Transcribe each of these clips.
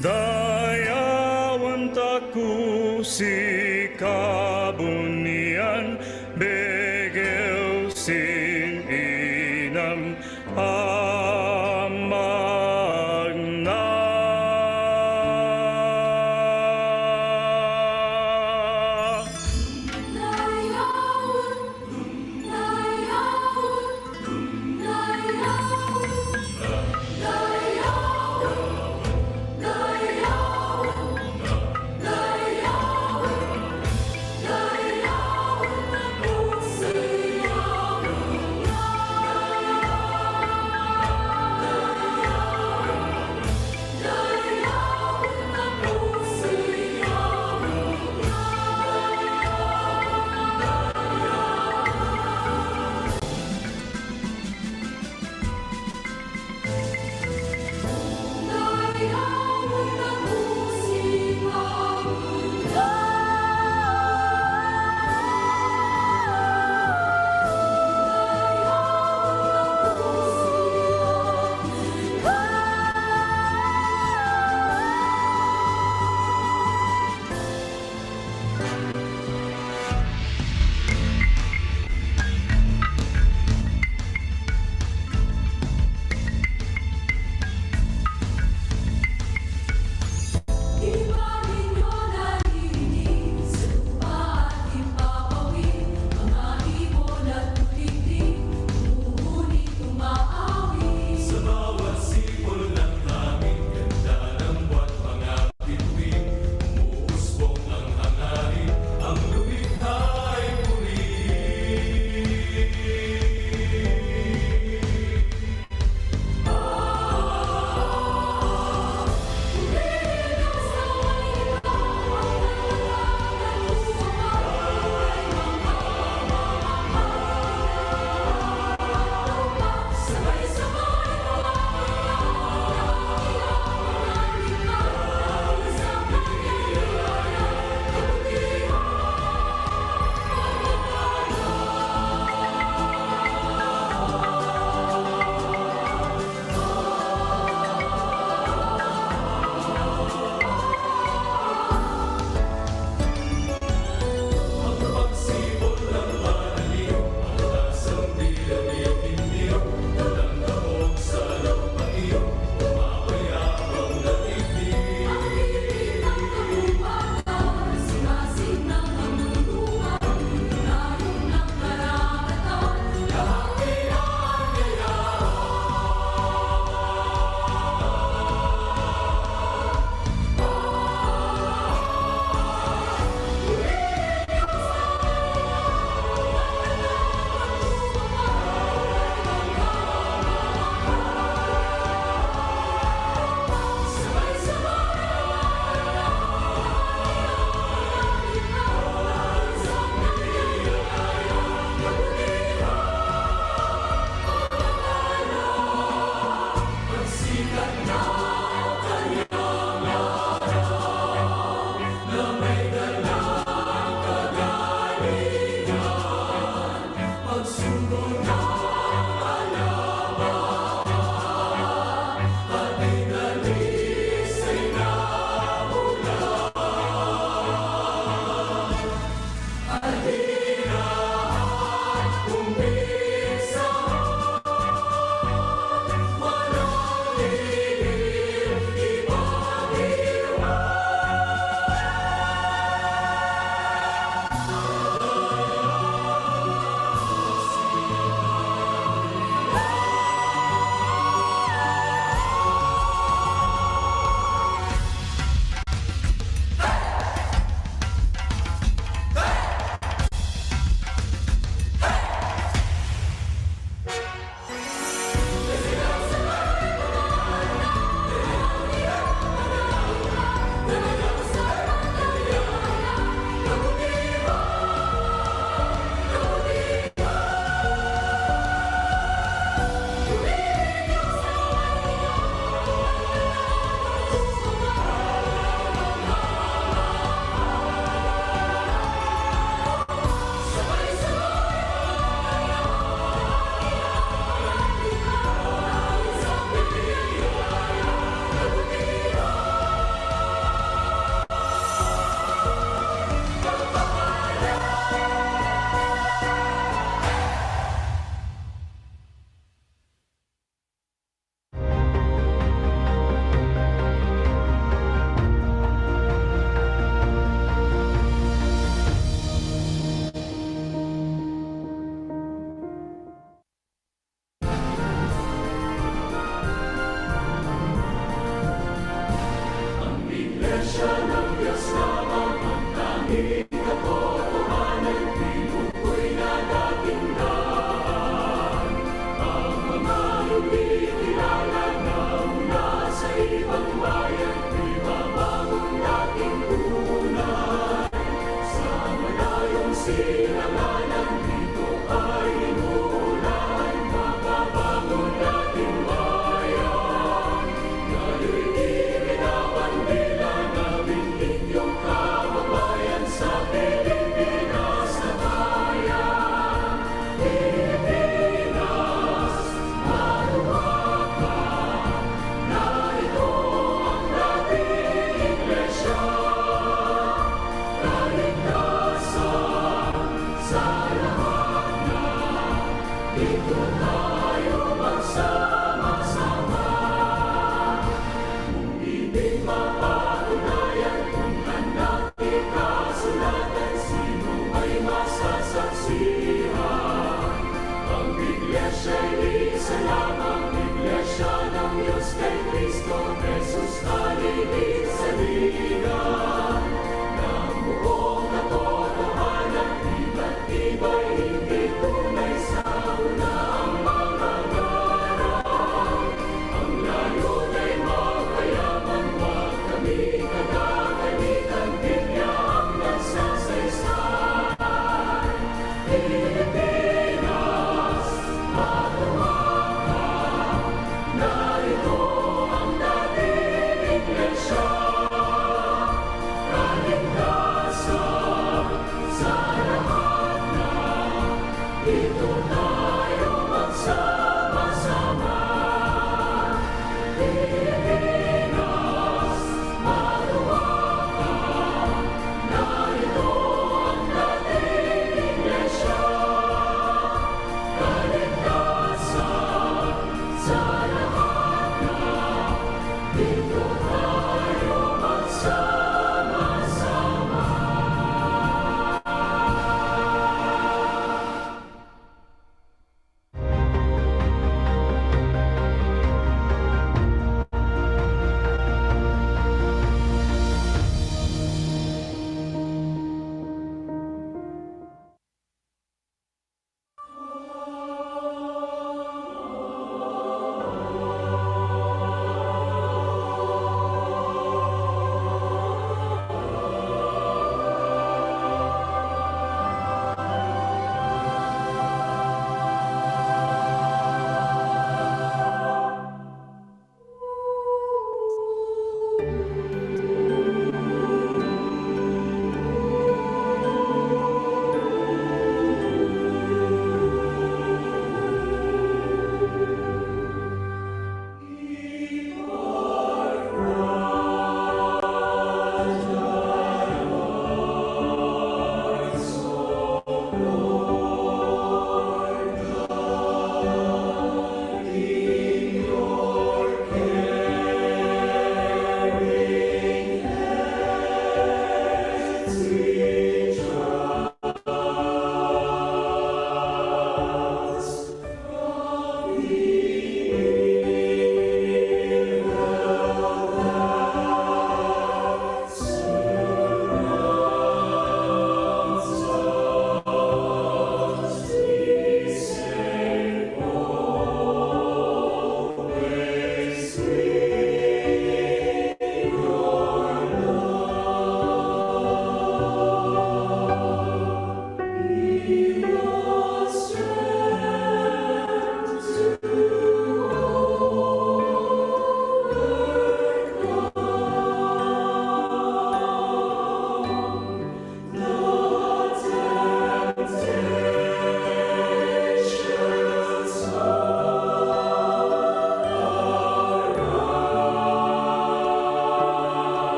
Dayawan taku si kabunian Begew sin inam amagna. Dayawan, dayawan, dayawan, dayawan, dayawan.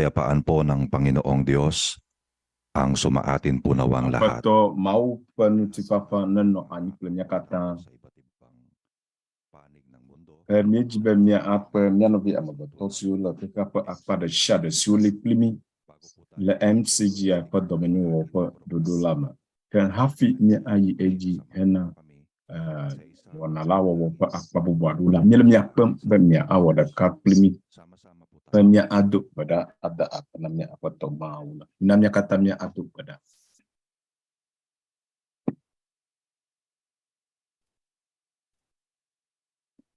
kapayapaan po ng Panginoong Diyos ang sumaatin po nawang lahat. Aƒetɔ Mawu ƒe ŋutifafa nenɔ anyi kple mía katã. Sa iba't ibang panig ng mundo. Ke míedzi be míakpe mía nɔvi amegbetɔ siwo le xexea ƒe akpa ɖe sia ɖe siwo li kpli mí Bago po tayo le MCGI ƒe dɔmenyowɔwɔ ƒe ɖoɖo la me. Ke hafi míayi edzi hena kami eh, sa isang wɔna la wɔwɔ ƒe akpa bubu aɖewo la, míele mía kpem be míawɔ ɖeka kpli mí sama-sama po be tayo míado gbe ɖa ada akpe na mía Aƒetɔ Mawu la. Mina mía katã míado gbe ɖa.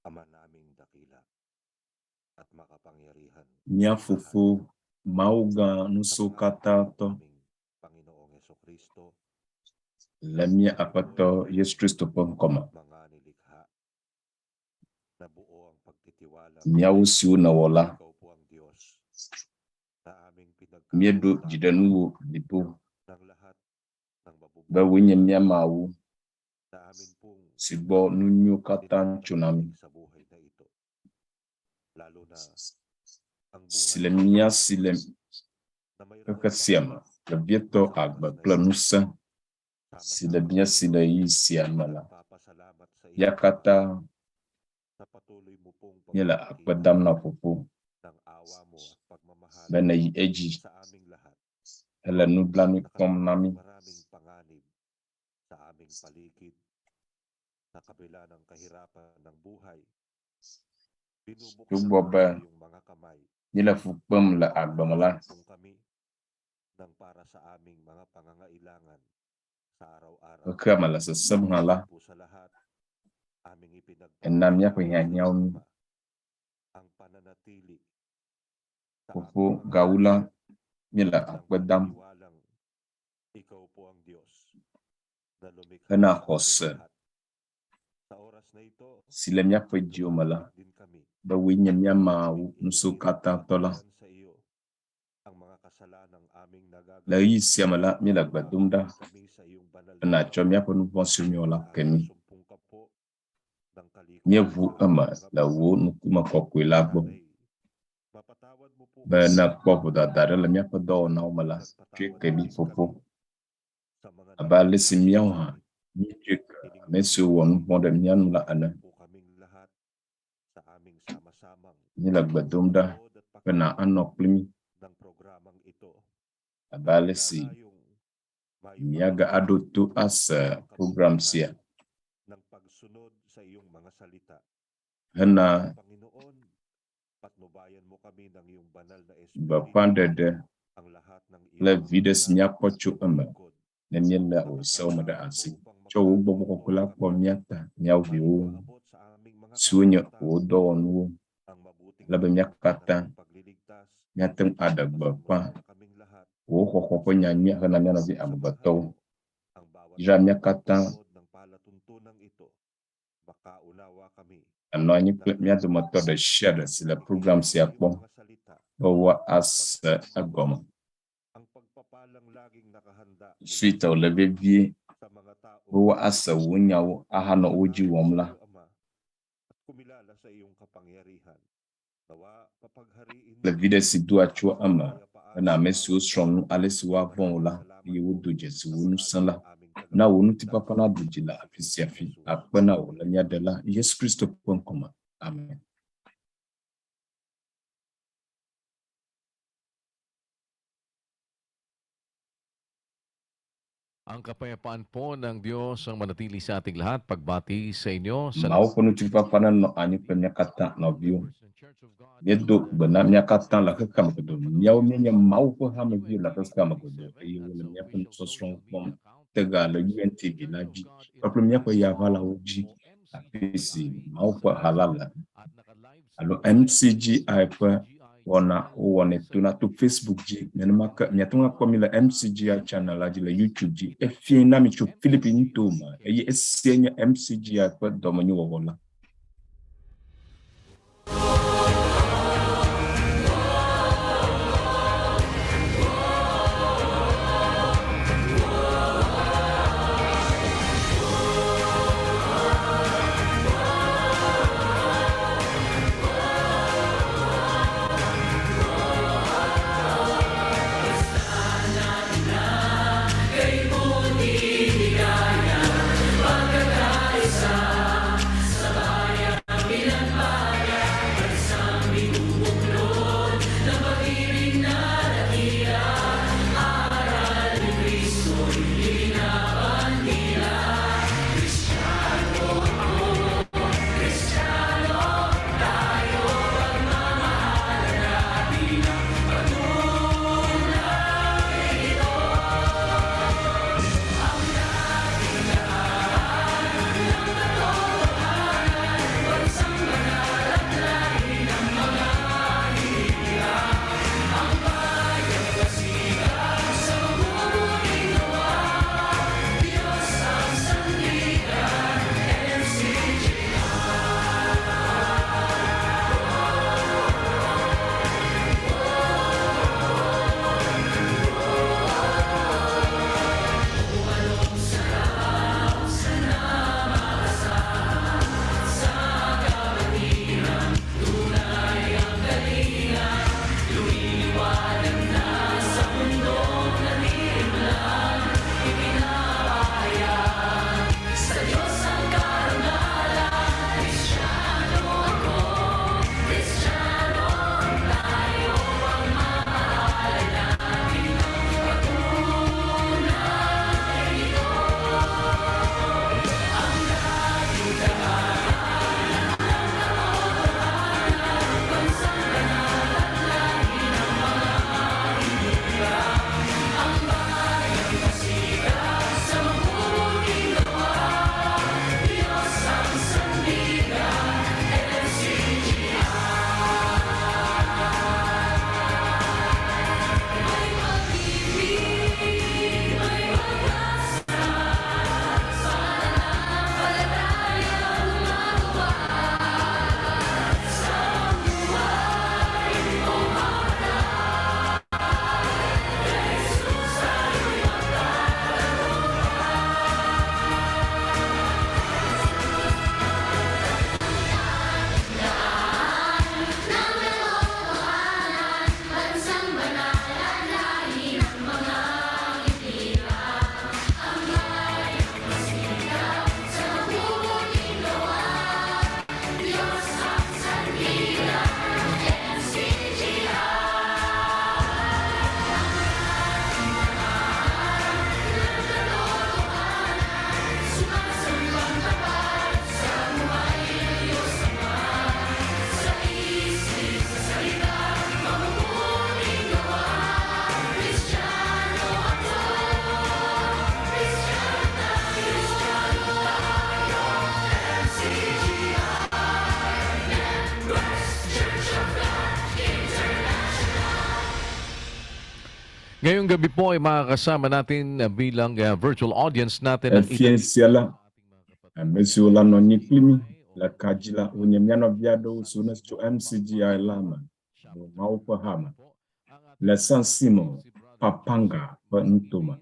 Ama naming dakila at makapangyarihan Mía sa lahat. Fofo Mawu gã Sa nusiwo pangalan katã ng tɔ aming Panginoong Kristo, le mía Aƒetɔ Yesu Kristo ƒe ŋkɔme. mga nilikha na buo ang pagtitiwala Míawo siwo nèwɔ la, ikaw po ang Diyos na aming míeɖo dzi ɖe pinagkakakitaan nuwò blibo ng lahat ng be wòe nye mabubuting mía Mawu na amin pong si gbɔ nu nyuiwo katã tsona mí. sa buhay na ito. Lalo na ang Si buhay le na mía si le na mayroon xexe sia me, vevietɔ sa agbe oras na kple ito. ŋusẽ si le Sama-sama mía si le kaming ɣeyiɣi sia me la, nagpapasalamat sa mía iyo, Ama, katã sa patuloy mo pong míele akpe pagpapakita dam na Fofo ng awa mo at pagmamahal be nèyi edzi sa aming lahat hele nublanui na kpɔm na kabila mí. ng maraming panganib sa aming paligid, sa kabila ng kahirapan ng buhay, binubuksan Togbɔ mo be ang iyong mga kamay míele fu kpem le agbe me la, Tulungan mong kami ng para sa aming mga pangangailangan sa araw-araw. xexea me le sesẽm hã la, Po sa lahat, aming ena míaƒe ipinagpapatawad sa hiahiãwo iyo, mí. Ama, ang pananatili sa Fofo aming mga gawu la, puso míele ng akpe dam paniniwalang ikaw po ang Diyos na lumikha hena sa aming xɔse lahat. Sa oras na ito, si le míaƒe dziwo me la lumalapit din kami be wòe nye mía Mawu aming nusiwo iniiral katã at tɔ la. katunayan sa iyo ang mga kasalanang aming Le nagagawa. ɣeyiɣi sia me la, míele gbe dom ɖa Patawad kami sa iyong banal be na nàtsɔ kamay. míaƒe nu vɔ̃ siwo míewɔ la ke mí. Nakakasumpong ka po ng Míeʋu kalikuran ng eme aming mga le wò buhay. ŋkume kɔkɔe la gbɔ Sana'y mapatawad mo po be kami ne èkpɔ vodada ɖe le míaƒe dɔwɔnawo me la, tsɔe Nagpatawad ke mí din Fofo. kami sa mga Abe ale si nagkasala míawo sa hã amin. míetsɔe ke Hiling ame namin siwo wɔ nu vɔ̃ ɖe mía nu la ene. po kaming lahat sa aming sama-samang Míele gbe dom ɖa panonood at be na pakikinig anɔ kpli mí ng programang ito. abe ale si Wala tayong míage maipakita aɖo to ase ang program kabutihan sia ng pagsunod sa iyong mga salita. hena Panginoon, patnubayan mo kami ng iyong banal na espiritu gbeƒãɖeɖe ang lahat ng kple iyong viɖe mga si míakpɔ tso eme lingkod ne míele sa wò sewo me ɖe katarungan mo asi. upang Tsɔ wò gbɔgbɔ magkatotoo kɔkɔe la kpɔ kami mía ta, míawo at viwo ipaabot sa aming mga siwo nye kabataan wò dɔwɔnuwo ang mabuting ale be mía balita ng katã iyong pagliligtas. míate ŋu aɖe gbeƒã Kasama kaming lahat wò xɔxɔ ƒe nyanyuia hena mía nɔvi Samahan amegbetɔwo. mo ang bawat Yra mía katã manonood ng palatuntunang ito. Makaunawa kami enɔ anyi ng kple mía dometɔ ɖe sia ɖe si le nakikinig program sa sia iyong kpɔm mga salita be woase egɔme. ang pagpapalang laging nakahanda mula Suite sa wòle iyo vevie sa mga taong be woase wò nyawo ahanɔ wo dzi nanganganak wɔm sa la. iyo, Ama, at kumilala sa iyong kapangyarihan. Nawa papaghariin Le mo viɖe si doa ang tso eme kapayapaan bena sa ame siwo bawat srɔ̃ nu isa. ale si woavɔ̃ wò la Maraming salamat eye po wodo dzesi sa wò ŋusẽ pangalan la. ng aming Na wò tagapagligtas ŋutifafa naɖu dzi le na si afi sia Kristo afi. Jesus. Akpe na wò le Amen. mía Ɖela Yesu Kristo ƒe ŋkɔme. Amen. Ang kapayapaan po ng Diyos ang manatili sa ating lahat. Pagbati sa inyo sa Mawu ƒe ŋutifafa nenɔ anyi kple mía katã nɔviwo. Míedo gbe na mía katã le xexea me godoo. Míawo míenye Mawu ƒe hameviwo le xexea me godoo eye wole míaƒe nusɔsrɔ̃wo kpɔm tega le UNTV la dzi kpakple míaƒe yaʋalawo dzi afi si Mawu ƒe ha la le alo MCGI ƒe wɔna wowɔnɛ tona to Facebook dzi. Nenema ke miate ŋu akpɔ mi le MCGI channel la dzi le YouTube dzi. Efie na mi tso Philippines nutowo me eye esia nye MCGI ƒe dɔmenyowɔwɔ la. Ngayong gabi po ay makakasama natin bilang virtual audience natin ang Efie sia la, ame siwo la nɔ anyi kpli mí le ka dzi la, wonye mía nɔvi aɖewo siwo ne tso MCGI la me alo Mawu ƒe ha me le San Simon, Pampanga ƒe nutome.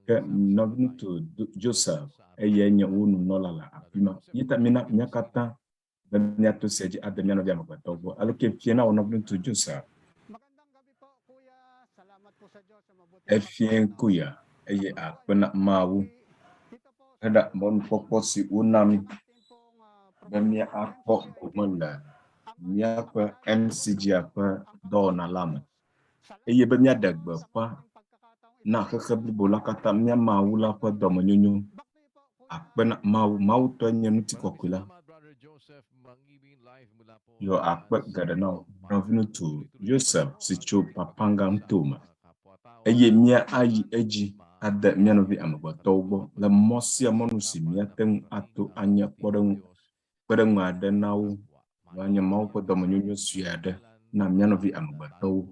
Ke nɔviŋutsu Joseph eyae nye wo nunɔla le afi ma. Eya ta mina mía katã be míato sia dzi ade mía nɔvi amegbetɔwo gbɔ. Aleke fia na wò nɔviŋutsu Joseph? Efie kuya eye akpe na Mawu heɖe mɔnukpɔkpɔ si wona mí be míakpɔ gome le míaƒe MCGA ƒe dɔwɔna la me eye be míaɖe gbeƒã na xexe blibo la katã mía Mawu la ƒe dɔmenyonyo. Akpe na Mawu, Mawu tɔe nye ŋutikɔkɔe la. Yɔ akpe geɖe na wò nɔviŋutsu Yosef si tso Pampanga nutome eye míayi edzi ade mía nɔvi amegbetɔwo gbɔ le mɔ sia mɔnu si míate ŋu ato anye kpɔɖeŋu kpeɖeŋu aɖe na wo alo anye Mawu ƒe dɔmenyonyo sue aɖe na mía nɔvi amegbetɔwo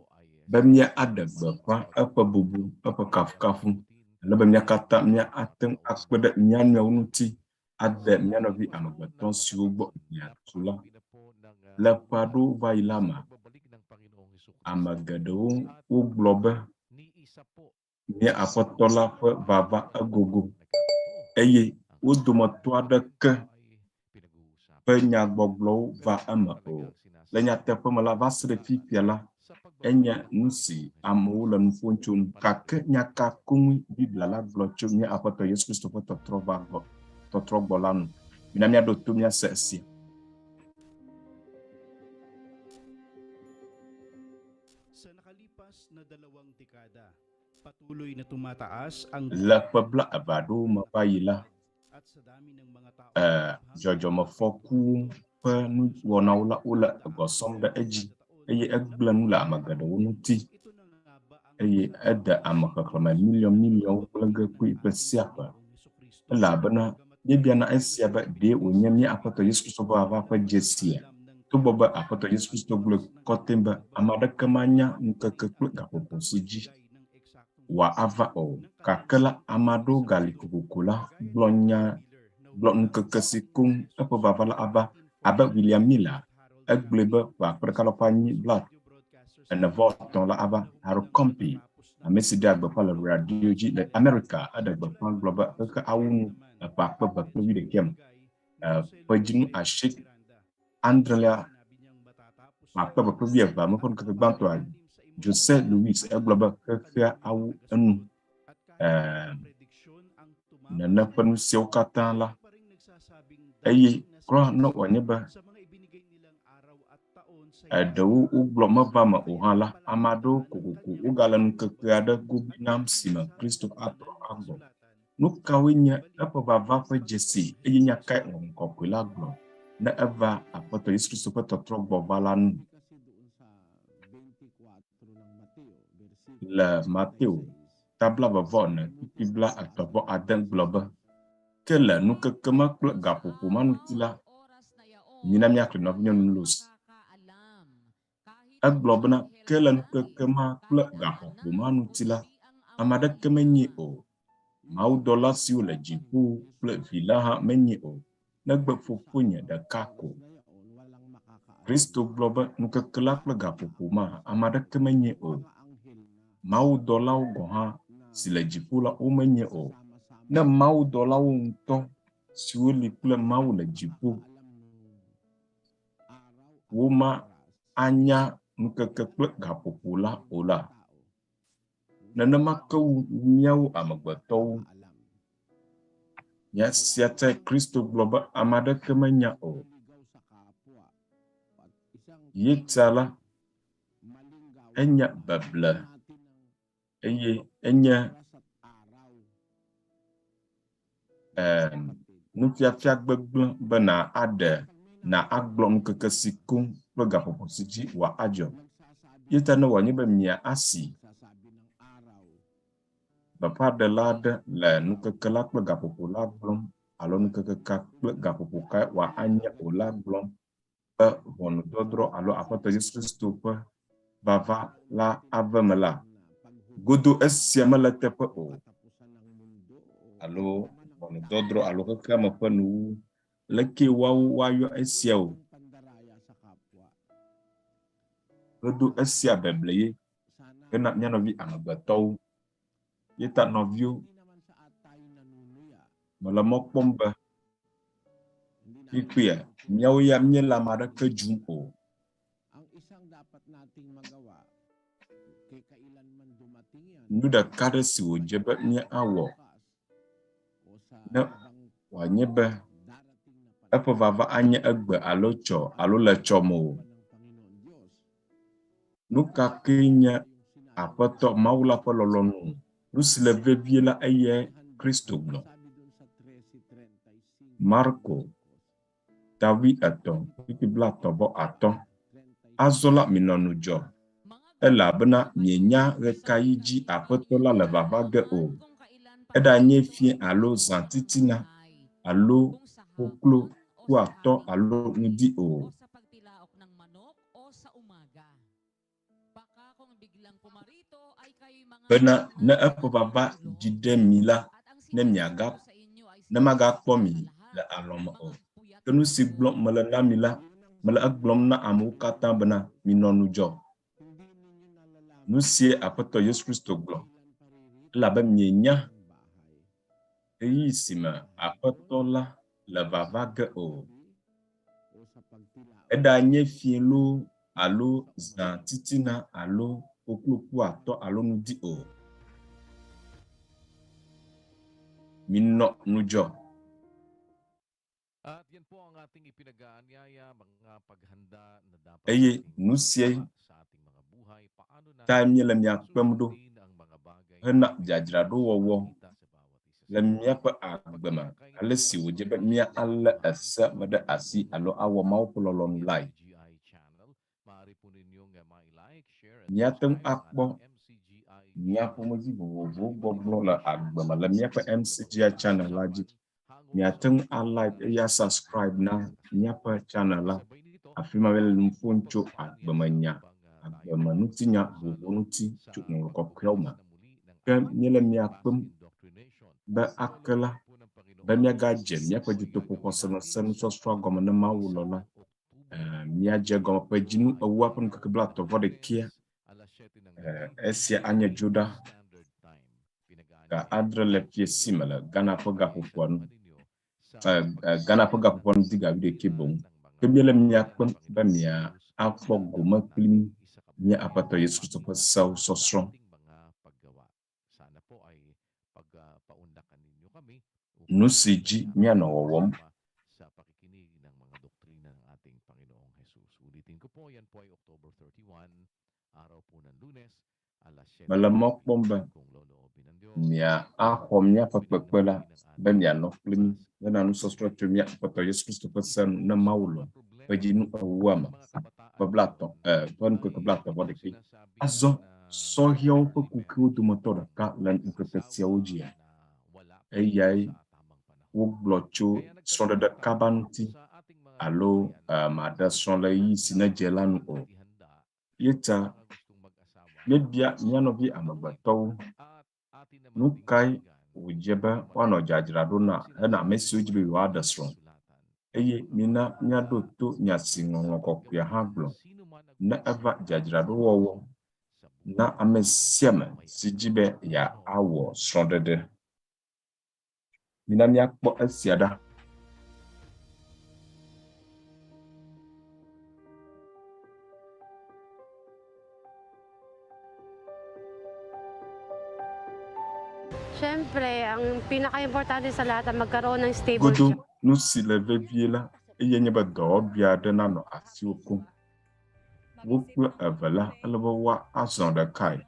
be míaɖe gbeƒã eƒe bubu, eƒe kafukafu, ale be mía katã míate ŋu akpe ɖe mía nɔewo ŋuti ade mía nɔvi amegbetɔ siwo gbɔ míatu la. Le ƒe aɖewo va yi la me, ame geɖewo wogblɔ be mía Aƒetɔ la ƒe vava egogo eye wo dometɔ aɖeke ƒe nyagbɔgblɔwo va eme o. Le nyateƒe me la, va se ɖe fifia la, enye nu si amewo le nu ƒom tso ŋu. Gake nya ka koŋue Biblia la gblɔ tso mía Aƒetɔ Yesu Kristo ƒe tɔtrɔ va gbɔ, tɔtrɔ gbɔ la ŋu? Mina míaɖo to míase esia. Sa nakalipas na dalawang dekada, patuloy na tumataas ang Le ƒe bla eve aɖewo me va yi la, at sa dami ng mga tao dzɔdzɔmefɔkuwo ƒe nuwɔnawo la wole egbɔ sɔm ɖe edzi eye egblẽ nu le ame geɖewo ŋuti eye ede ame xexlẽme miliɔn miliɔnwo gblẽ ge kpui ƒe sia ƒe. Elabena míebiana esia be ɖe wònye mía Aƒetɔ Yesu Kristo ƒe vava ƒe dzesia? Togbɔ be Aƒetɔ Yesu Kristo gblɔe kɔtɛ be ame aɖeke manya ŋkeke kple gaƒoƒo si dzi wòava o, gake la, ame aɖewo gali kokoko la gblɔ nya gblɔ ŋkeke si koŋ eƒe vava la ava abe William Miller egblɔe be ƒe akpe ɖeka alafa enyi bla ene vɔ etɔ̃ la ava. Harold Compi, ame si ɖea gbeƒã le radio dzi le Amerika, eɖe gbeƒã gblɔ be xexe awu nu le ƒe akpe eve kple wuiɖekɛ me. Ƒe dzinu asieke adrelia ƒe akpe eve kple wuievea me ƒe ŋkeke gbãtɔa, Jose Luis egblɔ be xexea awu enu. Nene ƒe nu siawo katã la, eye kura ne wòanye be eɖewo wogblɔ meva me o hã la, ame aɖewo kokoko wogale ŋkeke aɖe gobi nam si me Kristo atrɔ agbɔ. Nu kawoe nye eƒe vava ƒe dzesi eye nya kae Ŋɔŋlɔ Kɔkɔe la gblɔ ne eva Aƒetɔ Yesu Kristo ƒe tɔtrɔ gbɔ va la nu? Le Mateo ta blaeve-vɔ-ene kpukpui blaetɔ̃-vɔ-ade gblɔ be, Ke le ŋkeke ma kple gaƒoƒo ma ŋuti la, mina míaxlẽ nɔvinyɔnu Luz. Egblɔ bena, Ke le ŋkeke ma kple gaƒoƒo ma ŋuti la, ame aɖeke menyi o, mawudɔla siwo le dziƒo kple Vi la hã menyi o, negbe Fofonye ɖeka ko. Kristo gblɔ be ŋkeke la kple gaƒoƒo ma, ame aɖeke menyi o. Mawudɔlawo gɔ̃ hã si le dziƒo la, womenyi o. Ne mawudɔlawo ŋutɔ siwo li kple Mawu le dziƒo, woma anya ŋkeke kple gaƒoƒo la o la, nenema ke wu míawo amegbetɔwo. Nya sia tae Kristo gblɔ be ame aɖeke menya o. Ye ta la, enya beble eye enye nufiafia gbegblẽ be na aɖe na agblɔ ŋkeke si koŋ kple gaƒoƒo si dzi wòadzɔ. Ye ta ne wòanye be mia asi gbeƒãɖela aɖe le ŋkeke la kple gaƒoƒo la gblɔm alo ŋkeke ka kple gaƒoƒo kae wòanye o la gblɔm be ʋɔnudɔdrɔ̃ alo Aƒetɔ Yesu Kristo ƒe vava la ave me la, Godo esia mele teƒe o. Alo ʋɔnudɔdrɔ̃ alo xexeame ƒe nuwuwu. Leke woawo woayɔ esia o. Godo esia beble ye hena mía nɔvi amegbetɔwo. Ye ta nɔviwo, mele mɔ kpɔm be kpikpea míawo ya míele ame aɖeke dzum o. Nu ɖeka ɖe si wòdze be míawɔ ne wòanye be eƒe vava anye egbe alo tsɔ alo le tsɔ me o. Nu ka kee nye Aƒetɔ Mawu la ƒe lɔlɔ̃nu? Nu si le vevie la eye Kristo gblɔ. Marko ta wuietɔ̃ kpukpui blaetɔ̃ vɔ atɔ̃. Azɔ la minɔ ŋudzɔ, elabena mienya ɣekaɣi dzi Aƒetɔ la le vava ge o. Eɖanye fiẽ alo zã titina alo koklo ku atɔ alo ŋdi o. Bena ne eƒe vava dzi ɖe mi la, ne miaga ne magakpɔ mi le alɔ̃ me o. Ke nu si gblɔm mele na mi la, mele egblɔm na amewo katã bena minɔ ŋudzɔ. Nu sie Aƒetɔ Yesu Kristo gblɔ elabe mienya ɣeyiɣi si me Aƒetɔ la le vava ge o. Eɖanye fiẽ loo alo zã titina alo koklo ku atɔ alo ŋdi o. Minɔ ŋudzɔ. At yan po ang ating ipinag-aanyaya, mga paghanda na dapat Eye nating nu sie magawa sa ating mga buhay. Paano tae natin míele mía kpem ɖo susundin ang mga bagay na hena ating dzadzraɖowɔwɔ ipinakita sa bawat isa le sa atin? míaƒe agbe me Pagtalakay ale ng si mga wòdze be salita ng míalé Diyos ese me ɖe asi alo awɔ Mawu ƒe sa lɔlɔ̃nu lae. MCGI channel. Maaari po ninyong mai-like, share, at Míate ŋu subscribe ang akpɔ ating MCGI nya channel. ƒomevi vovovowo Sa iba't gbɔgblɔ ibang le issue agbe me le tungkol míaƒe sa mga MCGI channel la dzi. usap-usapan hango Míate sa ŋu alike eye kaligtasan ng asubscribe na ating míaƒe channel la. Kasabay nito, Afi ma míele nu maaari ƒom pong tso pag-usapan yan sa agbemenya, upang tayo po ay agbemenutinya magtulong vovovo ŋuti sa tso Ŋɔŋlɔ Kɔkɔeawo pagbubukas me. na muli ng Ke ating míele mía mass kpem indoctrination. be Sa ake la loob po ng be Panginoon, míagadze míaƒe ito ay dutoƒo gagawin xɔse natin se sa nusɔsrɔ̃a gɔme ne Mawu lɔ̃ la. 31 Oktubre. Míadze egɔme ƒe Ito dzinu ay ewoa ƒe araw ŋkeke blaetɔ̃ ng vɔ ɖekɛa. Lunes, alas 7 ng gabi, Esia anye Philippine Dzoɖa Standard Time. ga Pinag-aanyayahan adre po le namin fiẽ si kayo me le Ghana na ƒe gaƒoƒoa pakiisa nu. naman ninyo sa Ghana ƒe pagsasalita gaƒoƒoa ng nu di ga wuiɖekɛ doktrina boŋ. ng Ke mga míele mía salita ng kpem be Panginoong mía Jesus akpɔ na gome dapat kpli nating mía isakabuhay Aƒetɔ at Yesu Kristo ƒe ipakita sewo sa sɔsrɔ̃. ating mga paggawa. Sana po ay pagpaunlakan ninyo kami Nu upang si patuloy dzi naming míanɔ wɔwɔm. makasama sa pakikinig ng mga doktrina ng ating Panginoong Jesus. Ulitin ko po, yan po ay October 31, araw po ng Lunes, alas 7 Mele ng mɔ gabi. kpɔm be Kung loloobin ng Diyos, mía axɔ míaƒe kpekpe la be mianɔ kpli mí bena nusɔsrɔ̃ tso mía Aƒetɔ Yesu Kristo ƒe se nu ne Mawu lɔ̃ ƒe dzinu ewoa me ƒe blaetɔ̃ ƒe ŋkeke blaetɔ̃ vɔ ɖekɛ. Azɔ sɔhɛwo ƒe kuxiwo dometɔ ɖeka le ŋkeke siawo dzia, eyae wogblɔ tso srɔ̃ɖeɖe kaba ŋuti alo maɖe srɔ̃ le ɣeyiɣi si nedze la nu o. Ye ta míebia mía nɔvi amegbetɔwo nu kae wòdze be woanɔ dzadzraɖo na hena ame siwo dzi be yewoaɖe srɔ̃ eye mina míaɖo to nya si Ŋɔŋlɔ Kɔkɔea hã gblɔ ne eva dzadzraɖowɔwɔ na ame sia ame si dzi be yeawɔ srɔ̃ɖeɖe. Mina míakpɔ esia ɖa. Siyempre, ang pinaka-importante sa lahat ay magkaroon ng stable Godo job. nu si le vevie la eye nye be dɔwɔɖui aɖe nanɔ asiwò koŋ. Wo kple eve la ele be woazɔ ɖekae.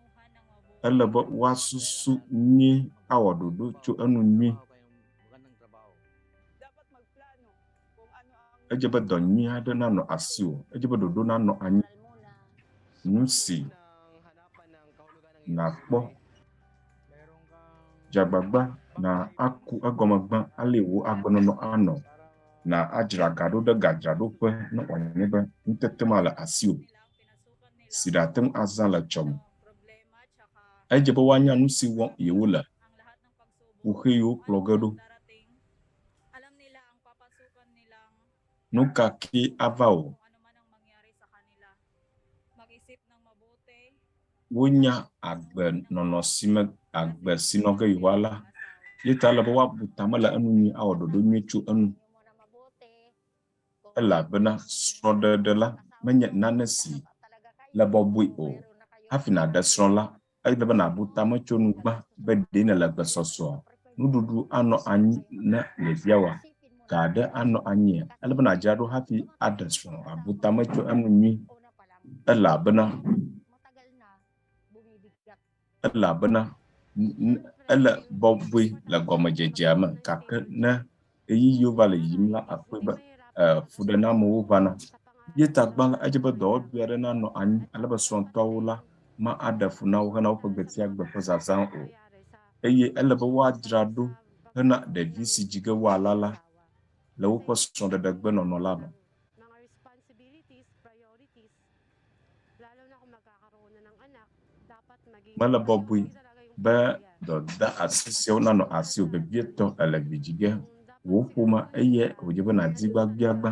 Ele be woasusu nyuie awɔ ɖoɖo tso enu nyui. Edze be dɔ nyui aɖe nanɔ asiwò. Edze be ɖoɖo nanɔ anyi. Nu si nàkpɔ dze agbagba na aku egɔme gbã ale wò agbenɔnɔ anɔ na adzra ga ɖo ɖe gadzraɖoƒe ne wòanye be nutete ma le asiwò si ɖate ŋu azã le tsɔme. Edze be woanya nu si wɔm yewole, kuxi yiwo kplɔ ge ɖo. Nu ka kee ava o, wonya agbenɔnɔ si me agbe si nɔ ge yewoala. Ye ta ele be woabu tame le enu nyui awɔ ɖoɖo nyui tso enu. Elabena srɔ̃ɖeɖe la menye nane si le bɔbɔe o. Hafi nàɖe srɔ̃ la, ele be nàbu tame tso nu gbã be ɖe nèle gbesɔsɔa? Nuɖuɖu anɔ anyi na ɖeviawoa? Ga aɖe anɔ anyia? Ele be nàdzra ɖo hafi aɖe srɔ̃, abu tame tso enu nyui elabena elabena ele bɔbɔe le gɔmedzedzea me gake ne ɣeyiɣiwo va le yiyim la, àkpɔe be fuɖenamewo vana. Ye ta gbã la, edze be dɔwɔɖui aɖe nanɔ anyi ale be srɔ̃tɔawo la ma aɖe fu na wo hena woƒe gbe sia gbe ƒe zazã o. Eye ele be woadzra ɖo hena ɖevi si dzi ge woala la le woƒe srɔ̃ɖeɖegbenɔnɔ la me. Mele bɔbɔe be dɔdeasi siawo nanɔ asiwò vevietɔ èle vi dzi ge. Wò ƒome eye wòdze be nàdi gbagbiagbã.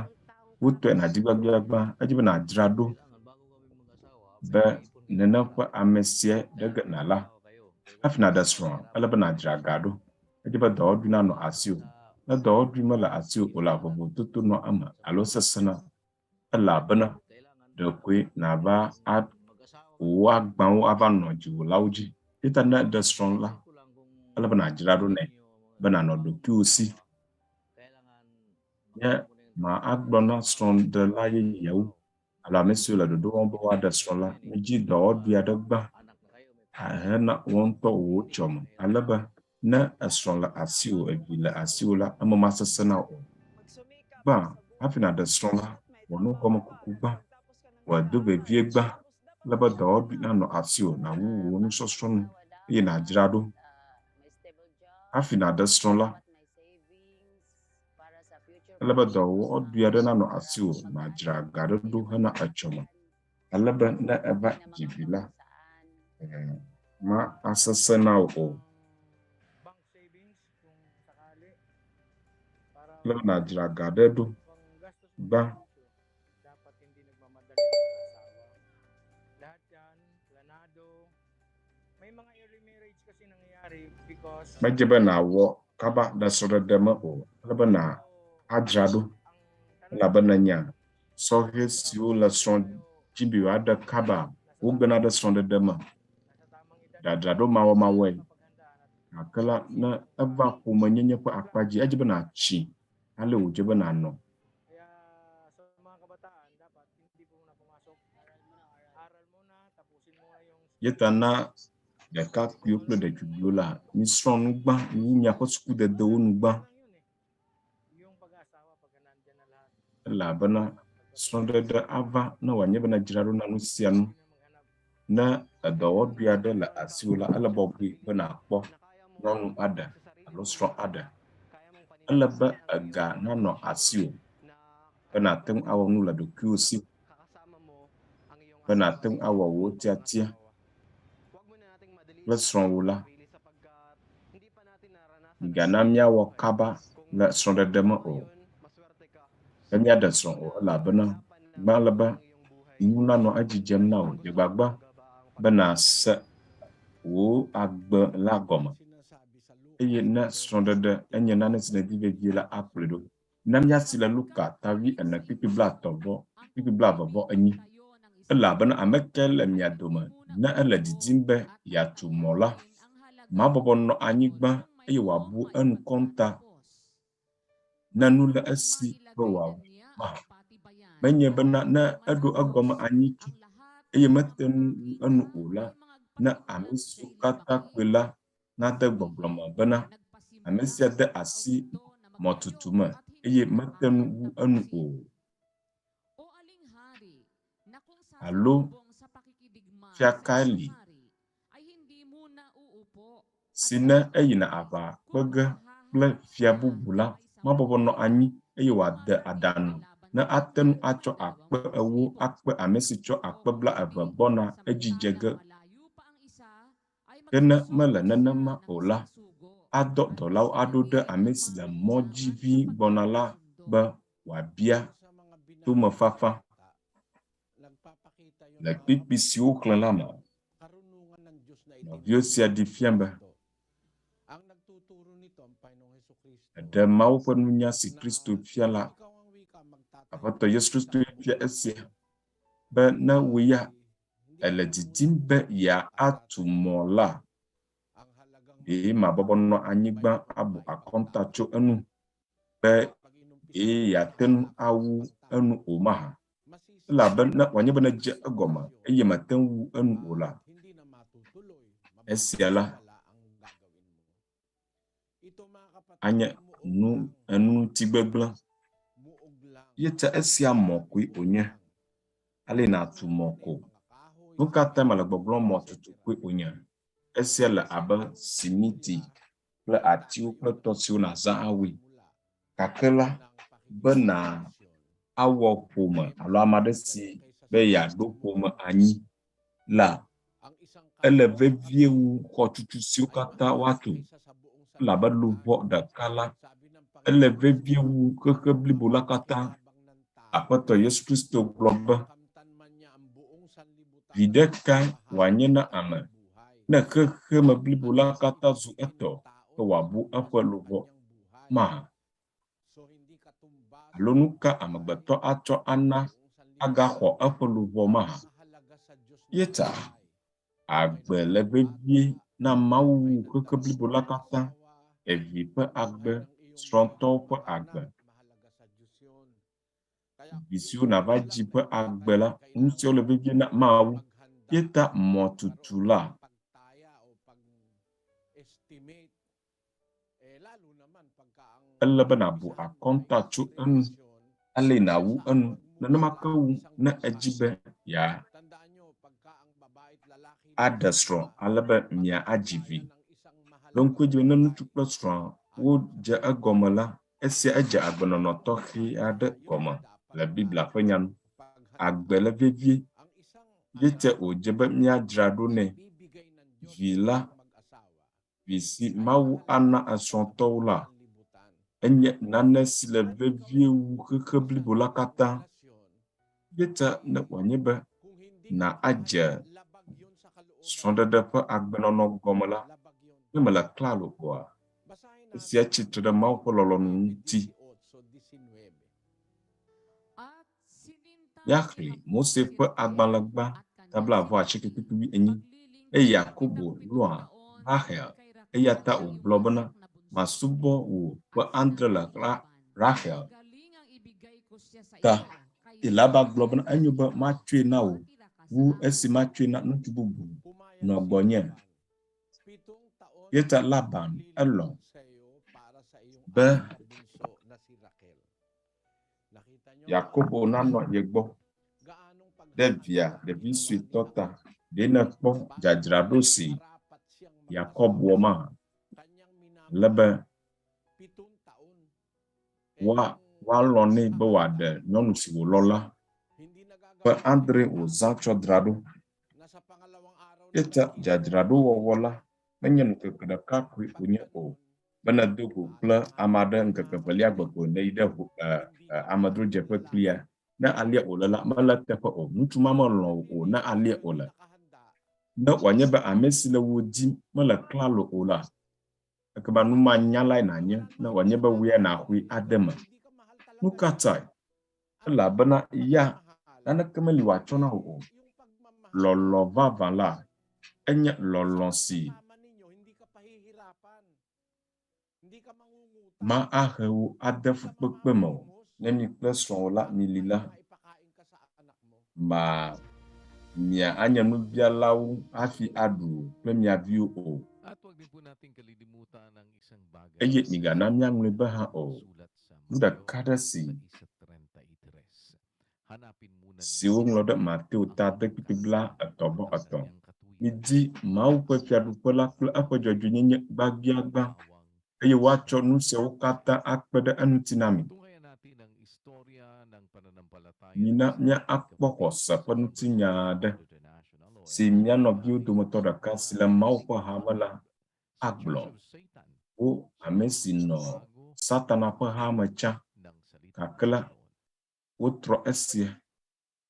Wotɔe nàdi gbagbiagbã. Edze be nàdzra ɖo be nene ƒe ame sia ɖe ge nàla. Hafi nàɖe srɔ̃a, ele be nàdzra ga ɖo. Edze be dɔwɔɖui nanɔ asiwò. Ne dɔwɔɖui mele asiwò o la, vovototo nɔa eme alo sesẽna elabena ɖekoe nàva a wò agbawo ava nɔ dziwòlawo dzi. Eya ta ne èɖe srɔ̃ la, ele be nàdzra ɖo nɛ be nànɔ ɖokuiwò si. Nye ma agblɔ na srɔ̃ɖela yeyeawo alo ame siwo le ɖoɖo wɔm be woaɖe srɔ̃ la, midzi dɔwɔɖui aɖe gbã hena wò ŋutɔ wò tsɔme ale be ne esrɔ̃ le asiwò, evi le asiwò la, eme masesẽ na wò o. Gbã, hafi nàɖe srɔ̃ la, wɔ nugɔmekuku gbã, wɔ do vevie gbã ale be dɔwɔɖui nanɔ asiwò, nàwu wò nusɔsrɔ̃ nu eye nàdzra ɖo. Hafi nàɖe srɔ̃ la, ele be dɔwɔɖui aɖe nanɔ asiwò, nàdzra ga aɖe ɖo hena etsɔme ale be ne eva dzi vi la, ma asesẽ na wò o. Ele be nàdzra ga aɖe ɖo gbã. Medze be nàwɔ kaba le srɔ̃ɖeɖe me o. Ele be nàdzra ɖo elabena nya sɔhɛ siwo le srɔ̃ dim be yewoaɖe kaba wogena ɖe srɔ̃ɖeɖe me dzadzraɖo mawɔmawɔe. Gake la, ne eva ƒomenyenye ƒe akpa dzi, edze be nàtsi ale wòdze be nànɔ. Ye ta na ɖekakpuiwo kple ɖetugbiwo la, misrɔ̃ nu gbã, miwu miaƒe sukudedewo nu gbã. Elabena srɔ̃ɖeɖe ava ne wòanye be nèdzra ɖo na nu sia nu. Ne edɔwɔɖui aɖe le asiwò la, ele bɔbɔe be nàkpɔ nyɔnu aɖe alo srɔ̃ aɖe. Ele be ega nanɔ asiwò be nàte ŋu awɔ nu le ɖokuiwò si, be nàte ŋu awɔ wò tiatia kple srɔ̃wò la. Migana míawɔ kaba le srɔ̃ɖeɖe me o, be míaɖe srɔ̃ o elabena gbã ele be nu nanɔ edzi dzem na wò. Dze agbagba be nàse wò agbe la gɔme eye ne srɔ̃ɖeɖe enye nane si nèdi vevie la, akplɔe ɖo. Na míasi le Luka ta wuiene kpukpui blaetɔ̃ vɔ kpukpui blaeve vɔ enyi. Elabena ame kae le mia dome ne ele didim be yeatu mɔ la, mabɔbɔ nɔ anyigba eye wòabu enu kɔnta ne nu le esi be wòawɔ mahã? Menye bena ne eɖo egɔme anyi tso eye mete ŋu wu enu o la, ne ame siwo katã kpɔe la nade gbɔgblɔ me bena, Ame sia de asi mɔtutu me eye mete ŋu wu enu o. Alo fia kae li si ne eyina aʋa kpe ge kple fia bubu la, mabɔbɔ nɔ anyi eye wòade aɖaŋu ne ate ŋu atsɔ akpe ewo akpe ame si tsɔ akpe blaeve gbɔna edzi dze ge? Ke ne mele nenema o la, adɔ dɔlawo aɖo ɖe ame si le mɔ dzi ʋĩi gbɔna la be wòabia tomefafa. Le kpukpui si woxlẽ la me, nɔviwo sia ɖi fia be eɖe Mawu ƒe nunya si Kristo fia la. Aƒetɔ Yesu Kristoe fia esia be ne wò ya èle didim be yeatu mɔ la, ɖe màbɔbɔ nɔ anyigba abu akɔnta tso enu be ɖe yeate ŋu awu enu o mahã? Elabe ne wòanye be nèdze egɔme eye mète ŋu wu enu o la, esia la anye nu enuŋutigbegblẽ. Ye ta esia mɔ koe wònye. Ale nàtu mɔ ko. Nu ka tae mele gbɔgblɔm mɔ tutu koe wònye? Esia le abe simiti kple atiwo kple tɔ siwo nàzã awɔe. Gake la, be na awɔ ƒome alo ame aɖe si be yeaɖo ƒome anyi la, ele vevie wu xɔtutu siwo katã woatu. Elabe luʋɔ ɖeka la, ele vevie wu xexe blibo la katã. Aƒetɔ Yesu Kristo gblɔ be, Viɖe kae wòanye na ame ne xexeme blibo la katã zu etɔ ke wòabu eƒe luʋɔ mahã? Alo nu ka amegbetɔ atsɔ ana agaxɔ eƒe luʋɔ mahã? Ye ta agbe le vevie na Mawu wu xexe blibo la katã, evi ƒe agbe, srɔ̃tɔwo ƒe agbe, vi siwo nàva dzi ƒe agbe la, nu siawo le vevie na Mawu. Ye ta mɔtutu la ele be nàbu akɔnta tso enu, ale nàwu enu. Nenema ke wu ne èdi be yeaɖe srɔ̃ ale be miadzi vi. Ɖo ŋku edzi be ne ŋutsu kple srɔ̃a wodze egɔme la, esia edze agbenɔnɔ tɔxɛ aɖe gɔme le Biblia ƒe nya nu. Agbe le vevie, ye te wòdze be míadzra ɖo nɛ. Vi la Vi si Mawu ana esrɔ̃tɔwo la, enye nane si le vevie wu xexe blibo la katã. Ye ta ne wòanye be nàadze srɔ̃ɖeɖe ƒe agbenɔnɔ gɔme la, ne mèle klalo oa, esia tsi tre ɖe Mawu ƒe lɔlɔ̃nu ŋuti. Míaxlẽ Mose ƒe agbalẽ gbã ta blaeve-vɔ-asieke kpukpui wuienyi. Eye Yakobo lɔ̃a Rahel, eya ta wògblɔ bena, Masubɔ wò ƒe adre le Rahel ta. Eye Laban gblɔ bena, Enyo be matsɔe na wò wu esi matsɔe na ŋutsu bubu nɔ gbɔnye. Eya ta Laban elɔ̃ be Yakobo nanɔ ye gbɔ ɖe via ɖevi suetɔ ta. Ɖe nèkpɔ dzadzraɖo si Yakob wɔ ma? Ale be woa, woalɔ̃ nɛ be wòaɖe nyɔnu si wòlɔ̃ la. Ƒe adree wòzã tsɔ dzra ɖo. Eya ta dzadzraɖowɔwɔ la menye ŋkeke ɖeka koe wònye o. Be nèdo go kple ame aɖe ŋkeke evelia gbe ko nèyi ɖe ʋu, e, e, amedzrodzeƒe kplia, ne alea wòle la, mele eteƒe o. Ŋutsu ma melɔ̃ wò o, ne alea wòle. Ne wòanye be ame si le wò dim mele klalo o la, ekema numanyalae nànye ne wòanye be wò ya nàxɔe ade eme. Nu ka tae? Elabena ya naneke meli wòatsɔ na wò o. Lɔlɔ̃ vavã la, enye lɔlɔ̃ si mahe wò ade fukpekpe me o. Ne mi kple srɔ̃wò la mili la, ma mia anye nubialawo hafi aɖu kple mia viwo o. Eye migana míaŋlɔe be hã o. Nu ɖeka aɖe si si woŋlɔ ɖe Mateo ta ade kpukpui 33. Midi Mawu ƒe fiaɖuƒe la kple eƒe dzɔdzɔenyenye gbãgbiagbã, eye woatsɔ nu siawo katã akpe ɖe eŋuti na mi. Mina míakpɔ xɔse ƒe ŋutinya aɖe. si mía nɔviwo dometɔ ɖeka si le Mawu ƒe hame la agblɔ. Wo ame si nɔ Satana ƒe hame tsã gake la, wotrɔ esia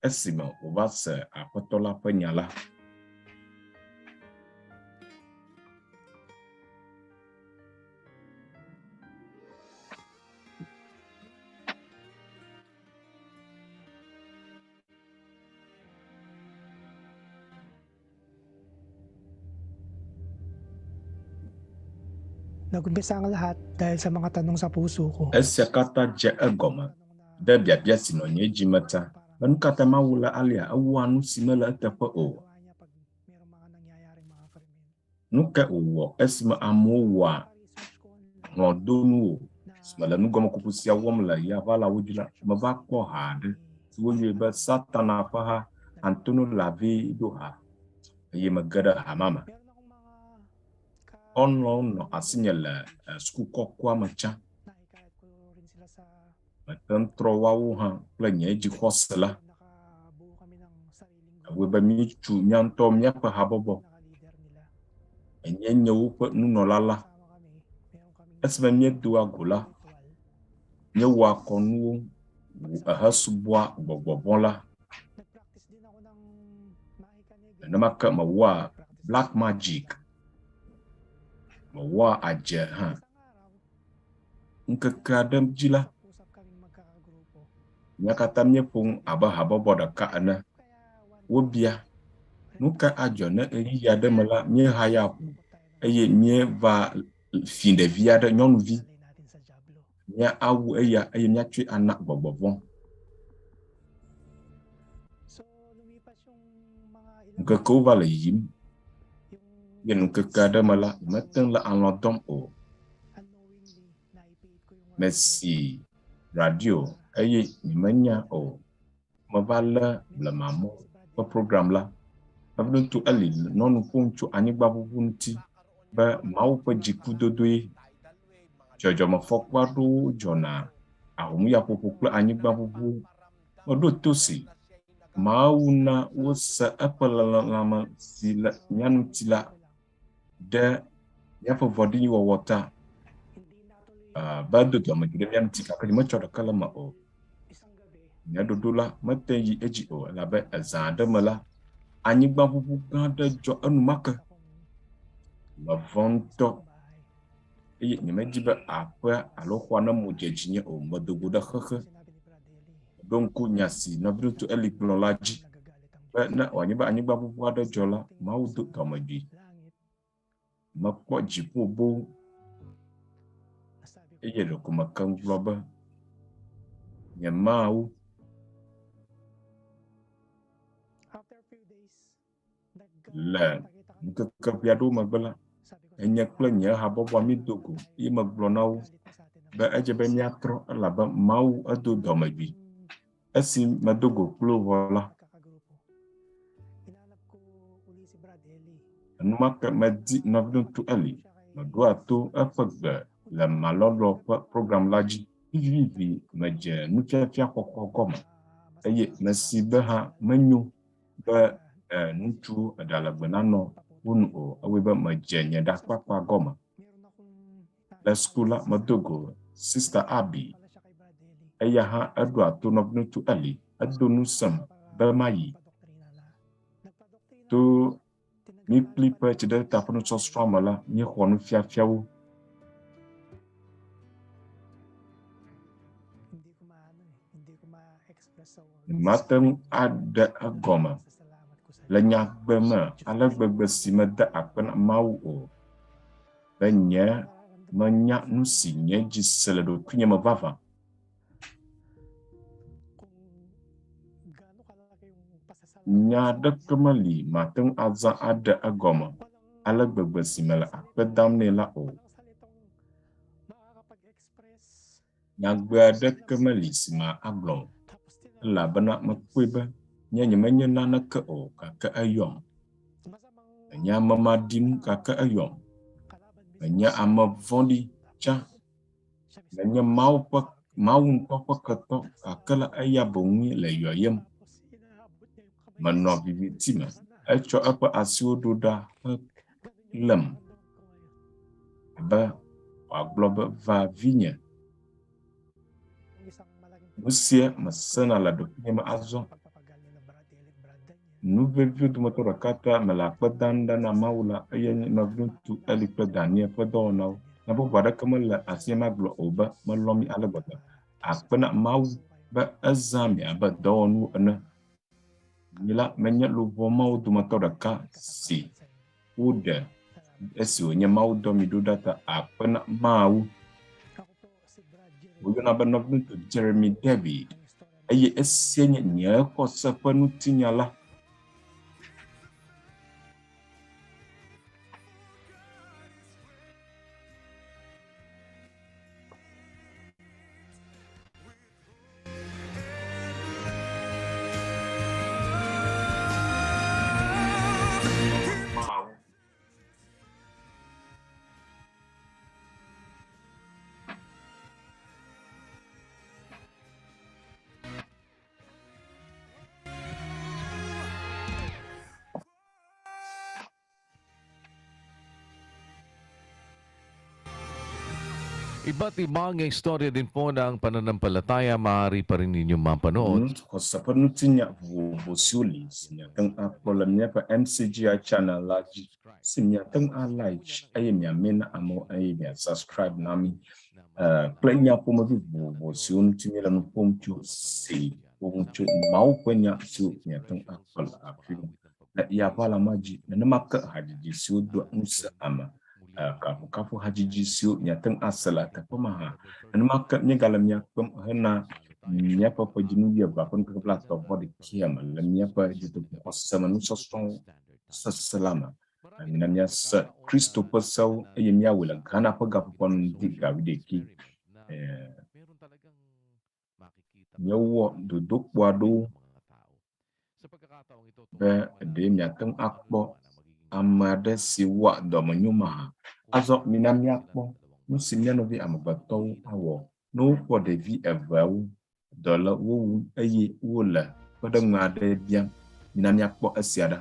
esime wòva se Aƒetɔ la ƒe nya la. Nag-umpisa ang lahat dahil sa mga tanong sa puso ko. Esia katã dze egɔme ɖe biabia si nɔ nye dzi me ta be nu ka ta Mawu le alea ewɔa nu si mele eteƒe o. Nu kae wòwɔ esime amewo wɔa hlɔ̃donuwo? Si mele nugɔmekuku sia wɔm le yaʋalawo dzi la, meva kpɔ ha aɖe si woyɔe be Satana ƒe ha Antonio LaVey ɖo ha eye mege ɖe ha ma me. Xɔlɔ̃wo nɔ asinye le eh, suku kɔkɔa me tsã. Mete ŋu trɔ woawo hã kple nye dzixɔse la. Ewɔe be míetu mía ŋutɔ míaƒe habɔbɔ. Enye nye woƒe nunɔla la. Esime míedoa go la, míewɔa kɔnuwo hesubɔa gbɔgbɔ vɔ̃ la. Nenema ke mewɔa black magic, mewɔa adze hã. Ŋkeke aɖe dzi la, mía katã míeƒo nu abe habɔbɔ ɖeka ene. Wobia, nu ka adzɔ ne ɣeyiɣi aɖe me la míehaya ʋu eye míeva fi ɖevi aɖe, nyɔnuvi, míawu eya eye míatsɔe ana gbɔgbɔ vɔ̃. Ŋkekewo va le yiyim ye ŋkeke aɖe me la, nyemete ŋu le alɔ̃ dɔm o. Mesi radio eye nyemenya o. Meva lé blemamɔ ƒe program la. Nɔviŋutsu Eli nɔ nu ƒom tso anyigbaʋuʋu ŋuti be Mawu ƒe dzikudodoe. Dzɔdzɔmefɔku aɖewo dzɔna, ahomyaƒoƒo kple anyigbaʋuʋu. Meɖo to si Mawu na wose eƒe lɔlɔ̃me si le mía ŋuti la ɖe míaƒe vɔ̃ɖinyiwɔwɔ ta. Be edo dɔmedzoe ɖe mía ŋuti gake nyemetsɔ ɖeke le eme o. Nye ɖoɖo la mete yi edzi o elabe ezã aɖe me la, anyigbaʋuʋu gã aɖe dzɔ enumake. Mevɔ̃ ŋutɔ eye nyemedi be aƒea alo xɔa nemu dze dzinye o. Medo go ɖe xexe. Ɖo ŋku nya si nɔviŋutsu Eli gblɔ la dzi be ne wòanye be anyigbaʋuʋu aɖe dzɔ la, Mawu do dɔmedzoe. Mekpɔ dziƒo boo eye ɖeko meke nu gblɔ be, Nye Mawu. Le ŋkeke ʋɛ aɖewo megbe la, enye kple nye habɔbɔa míedo go eye megblɔ na wo be edze be míatrɔ elabe Mawu edo dɔmedzoe. Esi medo go kpli wo vɔ la, enumake medi nɔviŋutsu Eli. Meɖoa to eƒe gbe le malɔlɔ ƒe program la dzi. Vivivi medze nufiafia xɔxɔ gɔme eye mesi be hã menyo be ŋutsu eɖalegbe nanɔ wo nu o. Ewɔe be medze nye ɖakpakpa gɔme. Le suku la, medo go Sista Abby. Eya hã eɖoa to nɔviŋutsu Eli. Edo ŋusẽm be mayi to mí kpli ƒe tsiɖeta ƒe nusɔsrɔ̃ me la, míexɔ nufiafiawo. Mate ŋu aɖe egɔme le nyagbe me ale gbegbe si mede akpe na Mawu o, be nye menya nu si nye dzi se le ɖokuinye me vavã. Nya aɖeke meli mate ŋu azã aɖe egɔme ale gbegbe si mele akpe dam nɛ la o. Nyagbe aɖeke meli si magblɔ o, elabena mekpɔe be nye nyemenye naneke o, gake eyɔm. Menye ame maɖinu, gake eyɔm. Menye ame vɔ̃ɖi tsã. Menye Mawu ƒe Mawu ŋutɔ ƒe ketɔ, gake la eya boŋue le yɔyem. Menɔ viviti me Etsɔ eƒe asiwo ɖo ɖa helém abe wòagblɔ be va vinye. Yung isang malaking Nu sia mesena le ɖokuinye me azɔ. pagpapagal ni na Brad Eli at Brad Daniel. Nu veviwo dometɔ ɖeka ta mele akpe dam ɖa na Mawu la eye nye nɔviŋutsu Eli kple Daniel ƒe dɔwɔnawo. Nya bubu aɖeke mele asinye magblɔ o be melɔ̃ mi ale gbegbe. Akpe na Mawu be ezã mi abe dɔwɔnu ene. Nye la menye luʋɔ mawo dometɔ ɖeka si woɖe esi wònye Mawu dɔ mi ɖo ɖa ta akpe na Mawu. Ako po si Brad Jeremy. Woyɔna be nɔviŋutsu Jeremy David Ang istorya ng eye esia nye nye xɔse ƒe ŋutinya la. Mawu. Iba't ibang istorya din po ng pananampalataya maaari pa rin ninyong mapanood. Xɔse ƒe ŋutinya vovovo siwo li si miate ŋu akpɔ le míaƒe MCGI channel la dzi si miate ŋu alike eye miame na amewo eye mia subscribe na mí kple nya ƒomevi vovovo siwo ŋuti míele nu ƒom tso si ƒo nu tso Mawu ƒe nya siwo miate ŋu akpɔ le afi ma le yaʋala ma dzi. Nenema ke hadzidzi siwo doa ŋusẽ ame kafukafu hadzidzi siwo miate ŋu ase le teƒe ma hã. Nenema ke míegale mia kpem hena míaƒe ƒedzinu wuievea ƒe ŋkeke blaetɔ̃ vɔ ɖekɛ me le míaƒe dutoƒoxɔse me nusɔsrɔ̃ sese la me. Mina míase Kristo ƒe sewo eye míawɔe le Ghana ƒe gaƒoƒo nu ŋdi ga wuiɖekɛ. Míewɔ dodokpo aɖewo be ɖe miate ŋu akpɔ ame aɖe si wɔa dɔmenyo mahã. Azɔ mina míakpɔ nu si mía nɔvi amegbetɔwo awɔ ne wokpɔ ɖevi eveawo dɔ le wo wum eye wole kpeɖeŋu aɖe biam. Mina míakpɔ esia ɖa.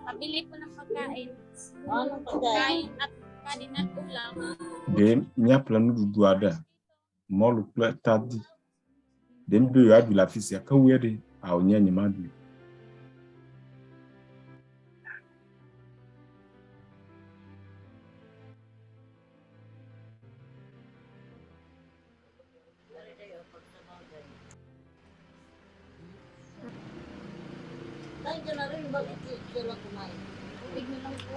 Pabili po ng pagkain. Anong pagkain? Kain at kanin at ulam. Ɖe míaƒle nuɖuɖu aɖe, mɔlu kple tadi. Ɖe míbe yewoaɖui le afi sia ke woe ɖe ao nye nyemaɖui. Kain ka na rin, bakit siya lang kumain? Tubig na lang po.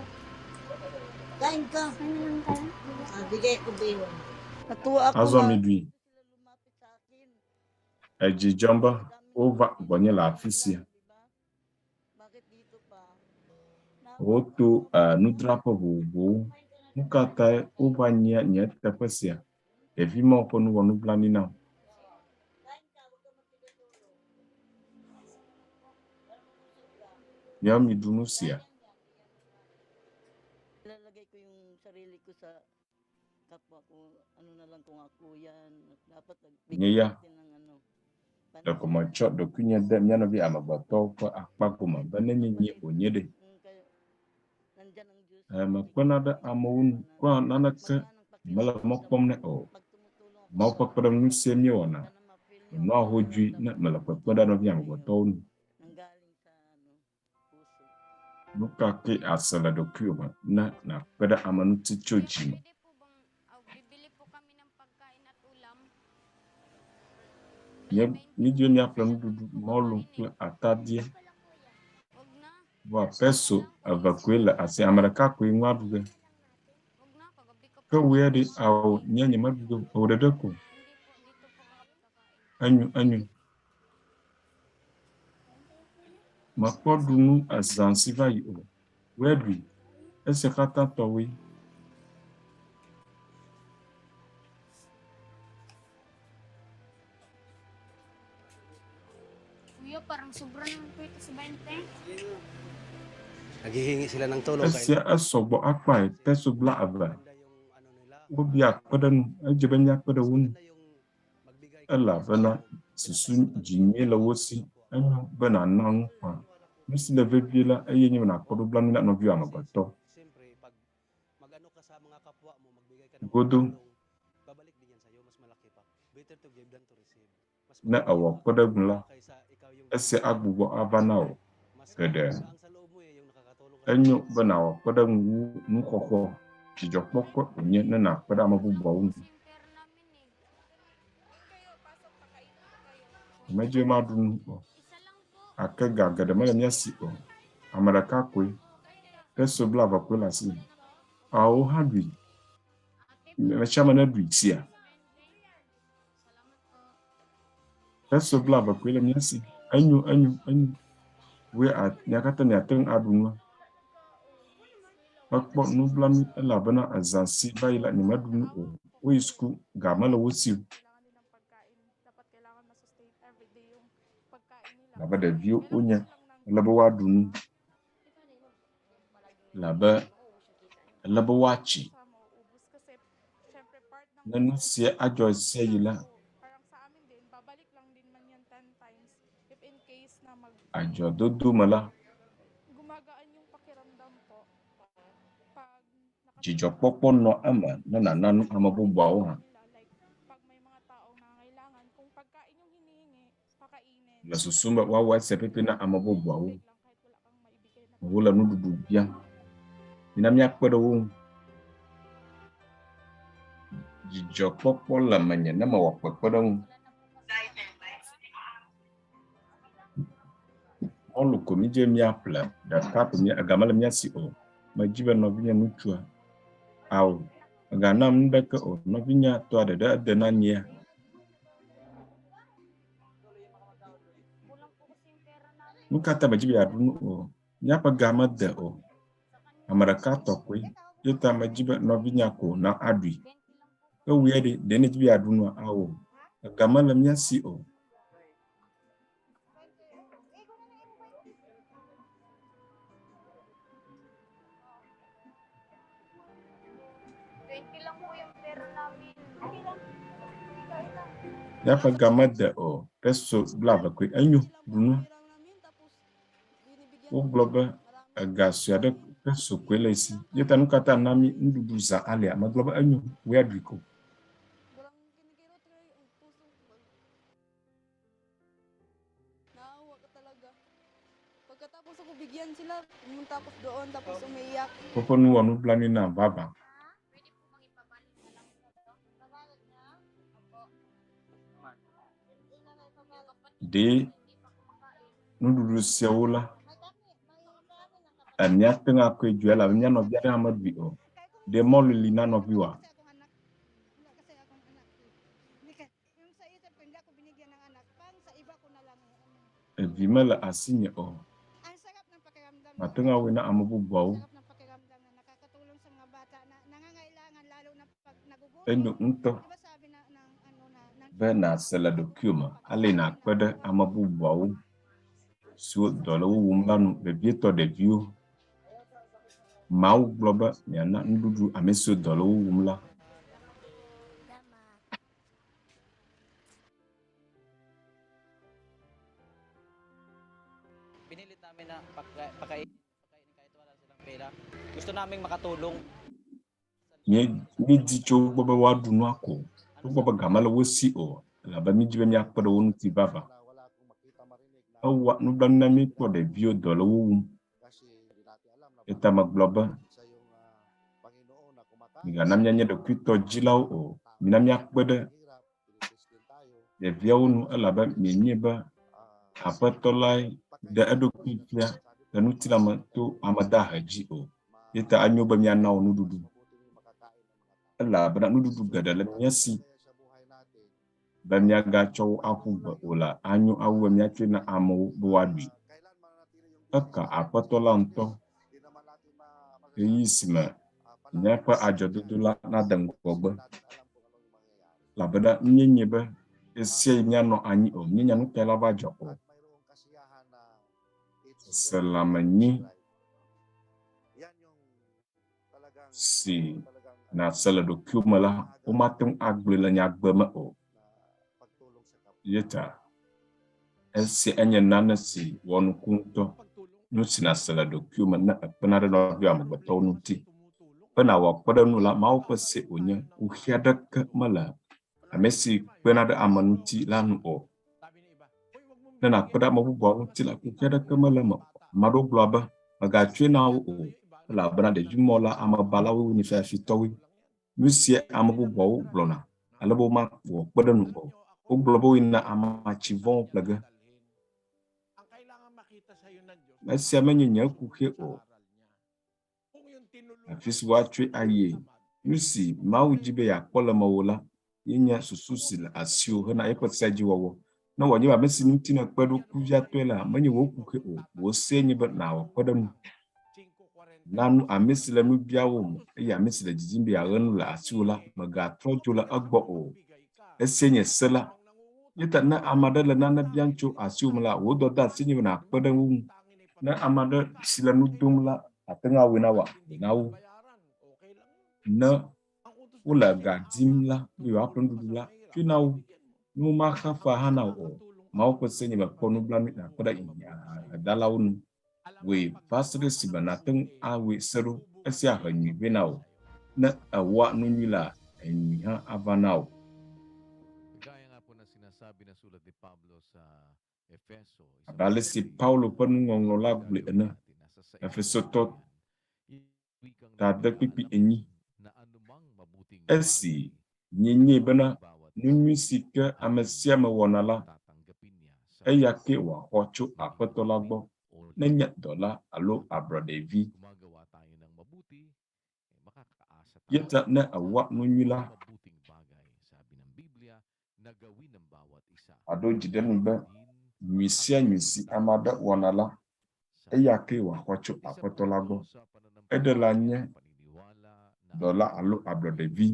Kain ka. Kain na lang tayo. Ah, bigay ko bihon. Natuwa ako Azɔ na miɖui. sila lumapit sa akin. Edzi dzɔm be wova gbɔnye le afi sia. Bakit dito pa? Woto nudzraƒe vovovowo. Nu ka tae wova nyia nye teƒe sia? Ɖevi mawo ƒe nu wɔ nublanui nam. Kain ka, huwag ka matigas ulo. Para mabusog ka. Miawo miɖu nu sia. Ilalagay ko yung sarili ko sa kapwa ko. Ano na lang kung ako yan. Dapat Nye nagbigay ya natin ng ano. ɖeko metsɔ ɖokuinye de mía nɔvi amegbetɔwo ƒe akpa gome be ne nye wònye ɖe. Nandyan ang Diyos. Mekpena ɖe amewo ŋu kura naneke mele mɔ kpɔm nɛ o. Mawu ƒe kpeɖeŋu sie míewɔna. Menɔa hodzoe ne mele kpekpem ɖe nɔvi amegbetɔwo ŋu. Nanggaling sa ano, puso. Nu ka kee ase le ɖokuiwò me ne nàkpe ɖe ame ŋuti tso dzi me? Pwede po bang oh, bibili po kami ng pagkain at ulam? Nye mídi be míaƒle nuɖuɖu, mɔlu kple atadie. Wag na. Vɔa peso eve koe le asi ame ɖeka koe nua ɖu ge. Wag na, kagabi ka Ke pa. wò ya ɖe ao nye nyemeɖu ge o, wò ɖeɖe ko. Hindi po. Enyo, enyo. Mekpɔ ɖu nu ezã si va yi o. Wòe ɖui. Esia katã tɔwòe. Kuya, parang sobra naman po ito sa 20. Naghihingi sila ng tulong kay Esia esɔgbɔ akpae peso 20. Wobia kpe ɖe nu. Edze be míakpe ɖe wo ŋu elabena susu dzi nyui le wo si. Enyo be nàna nu faa. Nu si le vevie la eye nye be nàkpɔ nublanui na nɔviwò amegbetɔ. Siyempre, pag mag-ano ka sa mga kapwa mo, magbigay ka ng Godo tulong, babalik din yan sa'yo, mas malaki pa. Better to give than to receive. Mas ne mabuti èwɔ na kpɔɖeŋu la, kaysa ikaw yung esia bibigay. agbugbɔ ava na wò Mas geɖe. magaang sa loob mo eh, yung nakakatulong ka sa Enyo iba. be nàwɔ kpɔɖeŋu wu nuxɔxɔ. Dzidzɔkpɔkpɔe wònye ne nàkpe ɖe ame bubuawo ŋu. Kasi yung pera namin eh. Nyemedi be maɖu nu o Isa lang po. gake ga geɖe mele mía si o. Ame ɖeka koe. Peso 20 koe le asinye. Ao hã ɖui. Ate, Ame sia ame neɖui sia. Salamat po. Peso 20 koe le mía si. Enyo, enyo, enyo. Woe a mia katã miate ŋu aɖu nua. Mekpɔ nublanui elabena ezã si va yi la nyemeɖu nu o. Woyi suku, ga mele wo si o. Elabe ɖeviwo wonye. Ele be woaɖu nu. Elabe ele be woatsi. Ne nu sia adzɔ ɣe sia ɣi la, adzɔdodo me la, dzidzɔkpɔkpɔ nɔa eme ne nàna nu ame bubuawo hã. Le susum be woawɔ esia pɛpɛ na ame bubuawo. Wole nuɖuɖu biam. Mina míakpe ɖe wo ŋu. Dzidzɔkpɔkpɔ le menye ne mewɔ kpekpeɖeŋu. Mɔlu ko mídze míaƒle ɖeka ko mía ega mele mía si o. Medzi be nɔvinye ŋutsua. Ao, meganam nuɖeke o. Nɔvinyea tɔa ɖeɖe ede na nyea. Kulang po kasi yung pera namin Nu eh. ka ta medzi be yeaɖu nu o? Míaƒe ga mede o. Ame ɖeka tɔ koe. Ye ta medzi be nɔvinyea ko na aɖui. 20 lang po. Ke wòe ɖe, ɖe nèdi be yeaɖu nua? Ao, ega mele mía si o. Lang po yung pera namin. Míaƒe ga mede o. Peso 20 koe. Enyo, ɖu nua. Wogblɔ be ega sue aɖe peso koe le esi. Ye ta nu ka ta na mí nuɖuɖu zã alia? Megblɔ be enyo, wòe aɖui ko. Naawa ka talaga. Pagkatapos ako bigyan sila, pumunta ako doon tapos umiiyak. Woƒe nu wɔ nublanui nam vavã. Pwede po bang ipabalot na lang po to? Pabalot na? Opo. Yung kapatid Ɖe ko hindi pa kumakain. nuɖuɖu siawo la, míate ŋu akɔe dzoe elabe mía nɔvi aɖe hã meɖui o. Ɖe mɔlu li na nɔviwòa? Evi mele asinye o. Mate ŋu awɔe na ame bubuawo. Enyo ŋutɔ be nàse le ɖokuiwò me ale nàkpe ɖe ame bubuawo siwo dɔ le wo wum la nu, vevietɔ ɖeviwo. Mawu gblɔ be miana nuɖuɖu ame siwo dɔ le wo wum la. Pinilit namin na pakainin kahit wala silang pera. Gusto naming makatulong. Míedi tso wo gbɔ be woaɖu nua ko. Togbɔ be ga mele wo si o elabe mídi be míakpe ɖe wo ŋuti vavã. Ewɔa nublanui na mí kpɔ ɖeviwo dɔ le wo wum. Eya ta megblɔ be migana míanye ɖokuitɔdzilawo o. Mina míakpe ɖe ɖeviawo ŋu elabe mienyae be Aƒetɔ lae ɖe eɖokui fia le ŋutilãme to ame dahe dzi o. Eya ta enyo be míana wo nuɖuɖu elabena nuɖuɖu geɖe le mía si. be míagatsɔ wo aƒu gbe o la, anyo awu be míatsɔe na amewo be woaɖui. Eka Aƒetɔ la ŋutɔ ɣeyiɣi si me míaƒe adzɔdodo la nade ŋgɔgbe. Elabena míenyae be ɣesiaɣi míanɔ anyi o, míenya nu kae lava dzɔ o. Seselãme nyui si nàse le ɖokuiwò me la, womate ŋu agblɔe le nyagbe me o. Eya ta esia enye nane si wɔ nuku ŋutɔ, nu si nàse le ɖokuiwò me ne èkpena ɖe nɔviwò amegbetɔwo ŋuti. Be nàwɔ kpɔɖeŋu la, Mawu ƒe see wònye. Kuxi aɖeke mele ame si kpena ɖe ame ŋuti la nu o. Ne nàkpe ɖe ame bubuawo ŋuti la, kuxi aɖeke mele eme o. Ame aɖewo gblɔa be, Mègatsɔe na wo o, elabena ɖevimɔ la, amebalawoe wonye fiafitɔwoe. Nu sia ame bubuawo gblɔna ale be womawɔ kpɔɖeŋu o. Wogblɔ be woyina amatsi vɔ̃wo ƒle ge. Esia menye nye kuxi o. Afi si woatsɔe ayie, nu si Mawu di be yeakpɔ le mewò la, ye nye susu si le asiwò hena eƒe sea dzi wɔwɔ. Ne wòanye be ame si ŋuti nèkpe ɖo kuviatɔe la, menye wò kuxi o. Wò see nye be nàwɔ kpɔɖeŋu. Na nu ame si le nu biawòm eye ame si le didim be yeaɣe nu le asiwò la, mègatrɔ dzo le egbɔ o. Esia nye se la. Eya ta ne ame aɖe le nane biam tso asiwò me la, wò dɔdeasi nye be nàkpe ɖe eŋu. Ne ame aɖe si le nu dom la, àte ŋu awɔe na wòa? Wɔe na wo. Ne wole ga dim la be yewoaƒle nuɖuɖu la, tsoe na wo. Ne womaxe fea hã na wò o. Mawu ƒe se nye be kpɔ nublanui nàkpe ɖe hiãdalawo ŋu. Wɔe va se ɖe esime nàte ŋu awɔe se ɖo. Esia ahe nyui vɛ na wò. Ne èwɔa nu nyui la, enyui hã ava na wò. Abe ale si Paulo ƒe nuŋɔŋlɔ la gblɔe ene, Efesotɔ ta ade kpukpui enyi, Esi mienyae bena nu nyui si ke ame sia ame wɔna la, eya kee wòaxɔ tso Aƒetɔ la gbɔ, nenye dɔla alo ablɔɖevi. Eya ta ne èwɔa nu nyui la, aɖo dzi ɖe enu be nyui sia nyui si ame aɖe wɔna la, eya kee wòaxɔ tso Aƒetɔ la gbɔ, eɖela nye dɔla alo ablɔɖevi.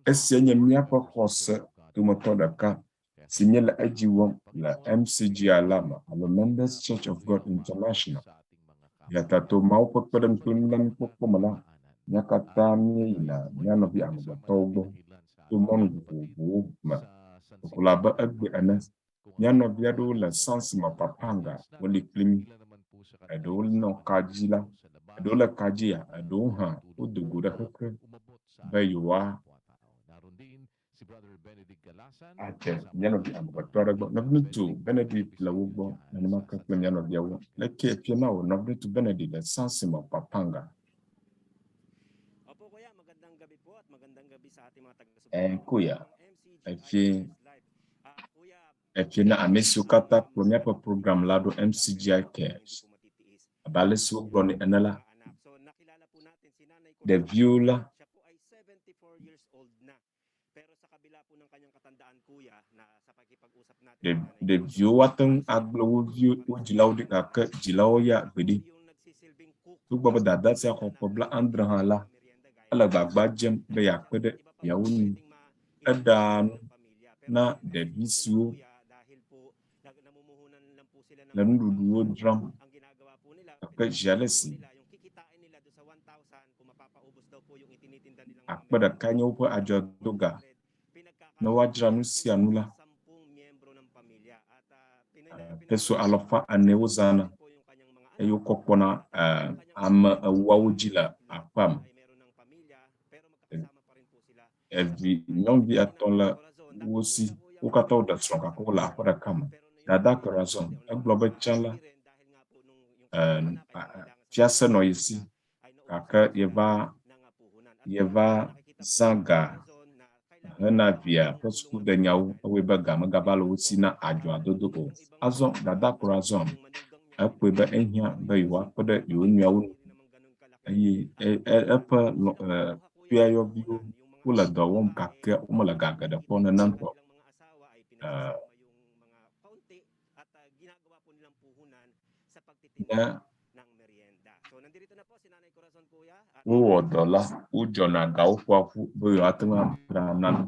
Esia nye míaƒe xɔse dometɔ ɖeka si míele edzi wɔm le MCGI la me alo Members Church of God International. Eya ta to Mawu ƒe kpeɖeŋu kple nublanuikpɔkpɔ me la, mía katã míeyina mía nɔvi amegbetɔwo gbɔ to mɔnu vovovowo me. Ɖeko abe egbe ene, mía nɔvi aɖewo le San Simon Pampanga woli kpli mí. Eɖewo nɔ ka dzi la, eɖewo le ka dzia, eɖewo hã wodo go ɖe xexe be yewoa adze mía nɔvi amegbetɔ aɖe gbɔ. Nɔviŋutsu Benedict le wo gbɔ nenema ke kple mía nɔviawo. Leke efia na wò nɔviŋutsu Benedict le San Simon Pampanga? Ẽ, kuya, efie, efie na ame siwo katã kplɔ míaƒe program la ɖo MCGI Cares. Abe ale si wogblɔnɛ ene la, ɖeviwo la, Ɖeviwo woate ŋu agblẽ wo viwo, wo dzilawo ɖi gake dzilawo ya gbeɖe. Togbɔ be dada sia xɔ ƒe blaadre hã la, ele agbagba dzem be yeakpe ɖe viawo ŋu. Eɖaa nu na ɖevi siwo le nuɖuɖuwo dzram gake zi ale si akpe ɖekae nye woƒe adzɔdoga ne woadzra nu sia nu la, peso alafa ene wozãna eye wokɔ kpɔna ame ewoawo dzi le aƒea me. Evi nyɔnuvi etɔ̃ le wo si. Wo katã woɖe srɔ̃ gake wole aƒe ɖeka me. Dada Corazon egblɔ be tsã la, fiase nɔ ye si gake yeva yeva zã ga hena via ƒe sukudenyawo. Ewɔe be ga megava le wo si na adzɔa dodo o. Azɔ Dada Corazon ekpɔe be ehiã be yewoakpe ɖe yewo nɔewo ŋu eye eƒe ƒeayɔviwo wole dɔ wɔm gake womele ga geɖe kpɔm nenem o. Eh, ne wowɔ dɔ la, wodzɔna ga woƒoa ƒu be yewoate ŋu adzra nane.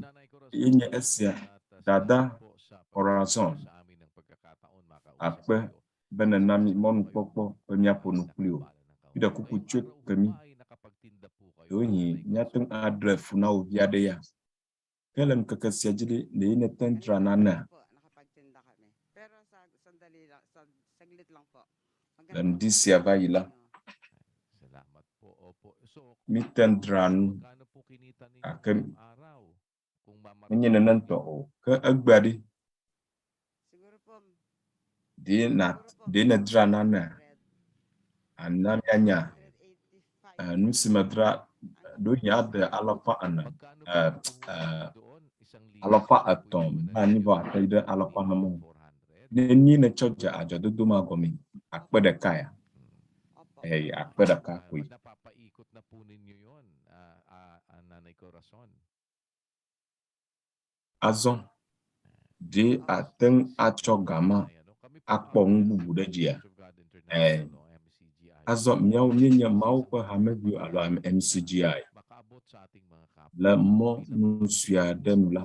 Ye nye esia, Dada Corazon, akpe be nèna mí mɔnukpɔkpɔ be míaƒo nu kpli wò. Míɖe kuku tsoe ke mí. Ɖewohĩ míate ŋu aɖe fu na wò vi aɖe ya. Ke le ŋkeke sia dzi ɖe, ɖe nète ŋu dzra nanea? Le ŋdi sia va yi la, míte ŋu dzra nu gake menye nenentɔ o. Ke egbea ɖe, ɖe na ɖe nèdzra nanea? Ana míanya nu si medzra ɖewohĩ ade alafa ene, 300 blaenyi vɔ atɔ̃ yi ɖe alafa ene me. Nenie nètsɔ dze adzɔdodo ma gɔmee? 1000 ya? Ee, 1000 koe. Azɔ, ɖe àte ŋu atsɔ ga ma akpɔ nu bubu ɖe dzia? Ɛ̃. Azɔ míawo míenye Mawu ƒe hameviwo alo MCGI. Le mɔ nu sue aɖe nu la,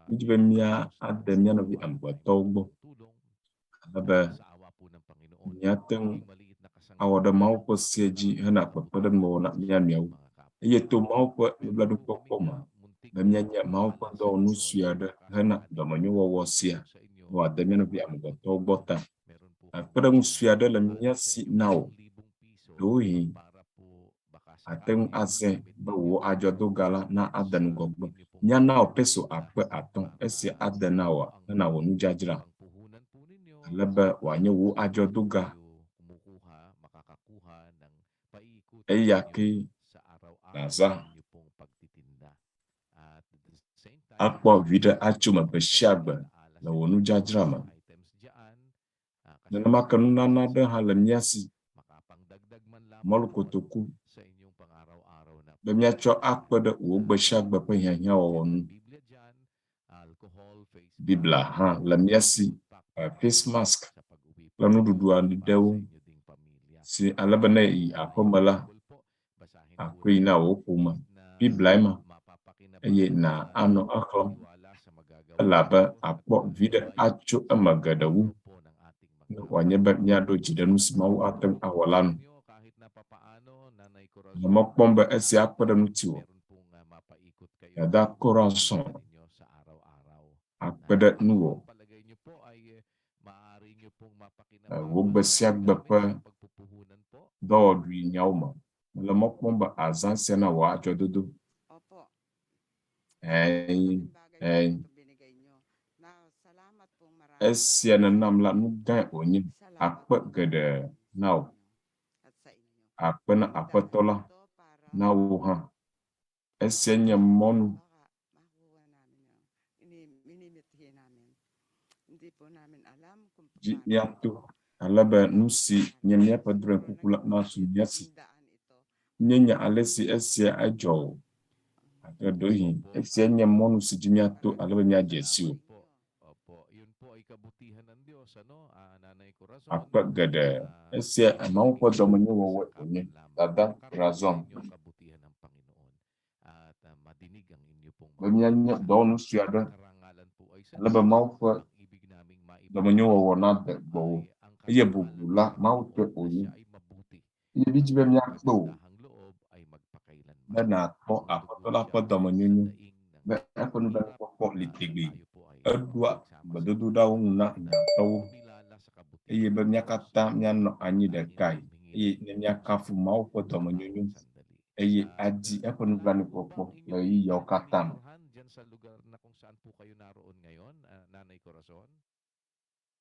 míedi be míade mía nɔvi amegbetɔwo gbɔ ale be míate ŋu awɔ ɖe Mawu ƒe sea dzi hena kpekpeɖeŋu na mía nɔewo. Eye to Mawu ƒe nublanuikpɔkpɔ me be míanye Mawu ƒe dɔwɔnu sue aɖe hena dɔmenyowɔwɔ sia be wòade mía nɔvi amegbetɔwo gbɔ ta. Kpekpeɖeŋu sue aɖe le mía si na wò. Ɖewohĩ àte ŋu azãe be wò adzɔdoga la na ade ŋgɔgbe. Míana wò peso 3000 esia ade na wòa hena wò nudzadzra ale be wòanye wò adzɔdoga. Eya kee nàzã akpɔ viɖe atso eme gbe sia gbe le wò nudzadzra me. Nenema ke nunana aɖe hã le mía si, mɔlukotoku, be míatsɔ akpe ɖe wò gbe sia gbe ƒe hiahiã wɔwɔ ŋu. Biblia hã le mía si, face mask kple nuɖuɖu aɖewo si ale be ne èyi aƒeme la, àkɔe yi na wò ƒome. Bibliae ma eye na anɔ exlẽm elabe àkpɔ viɖe atso eme geɖe wu ne wòanye be míaɖo dzi ɖe nu si Mawu ate ŋu awɔ la nu. Mele mɔ kpɔm be esia akpe ɖe ŋutiwò. Dada Corazon akpe ɖe ŋuwò le wò gbe sia gbe ƒe dɔwɔɖui nyawo me. Mele mɔ kpɔm be àzã esia na wò adzɔdodo. Ɛ̃, ɛ̃. Esia nenam la, nu gãe wònye. Akpe geɖe na wò. Akpe na Aƒetɔ la na wò hã. Esia nye mɔnu dzi míato ale be nu si nye míaƒe drɔ̃ekuku la nasu mía si. Míenya ale si esia adzɔ o, gake ɖewohĩ esia nye mɔnu si dzi míato ale be míadze si o. Akpe geɖe. Esia Mawu ƒe dɔmenyowɔwɔe wònye. Dada Razon. Be míanye dɔwɔnu sue aɖe ale be Mawu ƒe dɔmenyowɔwɔ nade gbɔwò eye bubu la Mawu tɔe wònye. Eye mídi be míakpe wò be nàkpɔ Aƒetɔ la ƒe dɔmenyonyo be eƒe nublanuikpɔkpɔ li tegbee. Eɖoa gbedodoɖawo ŋu na hiãtɔwo eye be mía katã míanɔ anyi ɖekae eye ne míakafu Mawu ƒe dɔmenyonyo eye adi eƒe nublanuikpɔkpɔ le ɣeyiɣiawo katã me.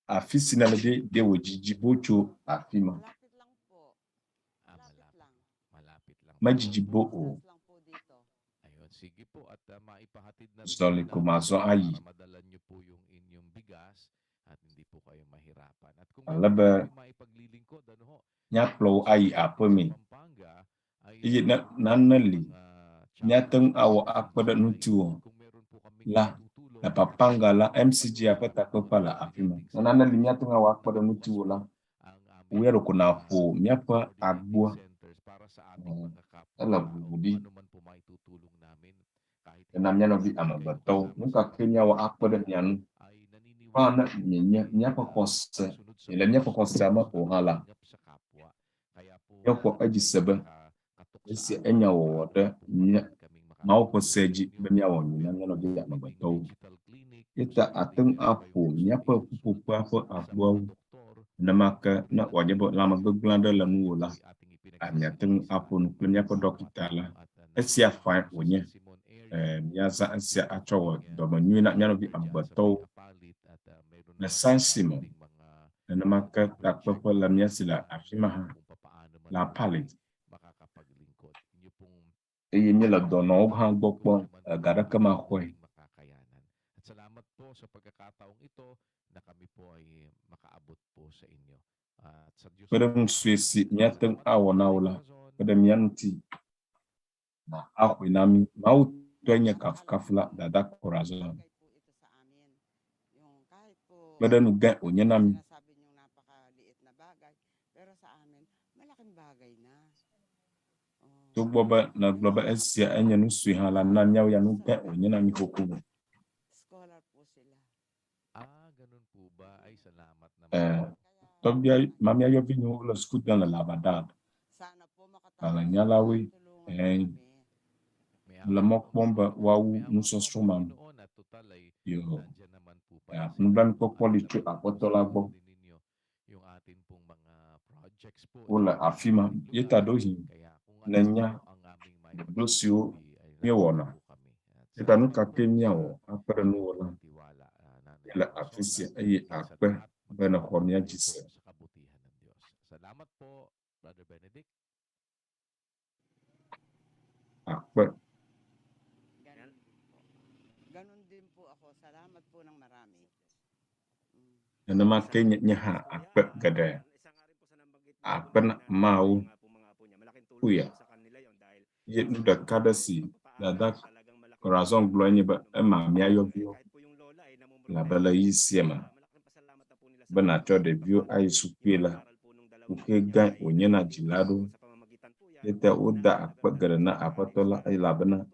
Afi si nèle ɖe, ɖe wò dzidzi boo tso afi ma. Medzidzi boo o. Zɔli ko mazɔ ayi. Ale be míakplɔ wò ayi aƒemee. Eye ne nane li míate ŋu awɔ akpe ɖe ŋutiwò la, Le Pampanga la, MCGI ƒe takpeƒea le afi ma. Ne nane li míate ŋu awɔ akpe ɖe ŋutiwò la, wò ya ɖeko nàƒo míaƒe agboa. Ele ʋuʋu ɖi na mía nɔvi amegbetɔwo. Nu ka ke míawɔ akpe ɖe mia ŋu? Faa ne mienye míaƒe xɔse, miele míaƒe xɔsea me o hã la, míexɔ edzi se be esia enya wɔwɔ ɖe mía Mawu ƒe se dzi be míawɔ nyui na mía nɔvi amegbetɔwo. Eya ta àte ŋu aƒo míaƒe ƒuƒoƒea ƒe agboawo. Nenema ke ne wòanye be lãmegbegblẽ aɖe le ŋuwò la, miate ŋu aƒo nu kple míaƒe ɖɔkita la. Esia fae wònye. Ɛ̃, míazã esia atsɔ wɔ dɔmenyui na mía nɔvi amegbetɔwo. Le San Simon, nenema ke takpeƒe le mía si le afi ma hã, le Apalit. Eye míele dɔnɔwo hã gbɔ kpɔm, ega aɖeke maxɔe. Kpeɖeŋu sue si míate ŋu awɔ na wò la, kpe ɖe mía ŋuti na axɔe na mí. Mawu tɔe nye kafukafu la, Dada Corazon. Kpeɖeŋu gãe wònye na mí. Togbɔ be nègblɔ be esia enye nu sue hã la, na míawo ya nu gãe wònye na mí xoxo. Ẽ, tɔgbia mamiayɔvinyewo le suku dem le Lavadad. Gbalẽnyalawoe. Ẽ, mele mɔ kpɔm be woawu nusɔsrɔ̃ ma nu. Yo, nublanuikpɔkpɔ li tso Aƒetɔ la gbɔ. Wole afi ma. Ye ta ɖewohĩ nènya ɖoɖo siwo míewɔna. Ye ta nu ka kee míawɔ akpe ɖe ŋuwò la, míele afi sia eye akpe be nèxɔ mía dzi se. Akpe. Nenema ke nye, nye hã akpe geɖe. Akpe na Mawu. Kuya. Ye nu ɖeka ɖe si Dada Corazon gblɔe nye be ema míayɔviwo elabe le ɣeyiɣi sia me be nàtsɔ ɖeviwo ayi sukue la, kuxi gãe wònye na dzila aɖewo. Eyata woda akpe geɖe na Aƒetɔ la elabena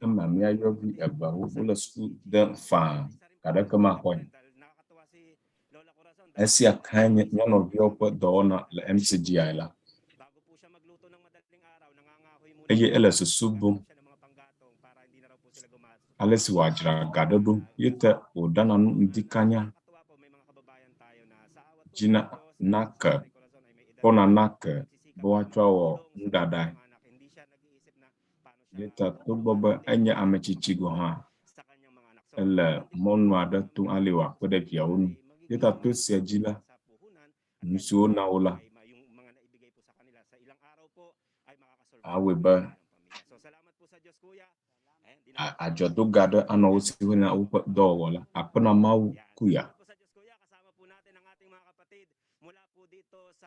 ema míayɔvi eveawo wole suku dem faa, ga aɖeke maxɔe. Esia kae nye mía nɔviawo ƒe dɔwɔna le MCGI la. Eye ele susu bum ale si wòadzra ga ɖe ɖo ye te wòɖana nu ŋdi kanya dzi na nake, kpɔna nake be woatsɔ awɔ nuɖaɖae. Ye ta togbɔ be enye ame tsitsi gɔ̃ hã, ele mɔnu aɖe tom ale wòakpe ɖe viawo ŋu. Ye ta to esia dzi la, nu siwo wona wo la awɔe be adzɔdoga aɖe anɔ wo si hena woƒe dɔwɔwɔ la. Akpe na Mawu kuya.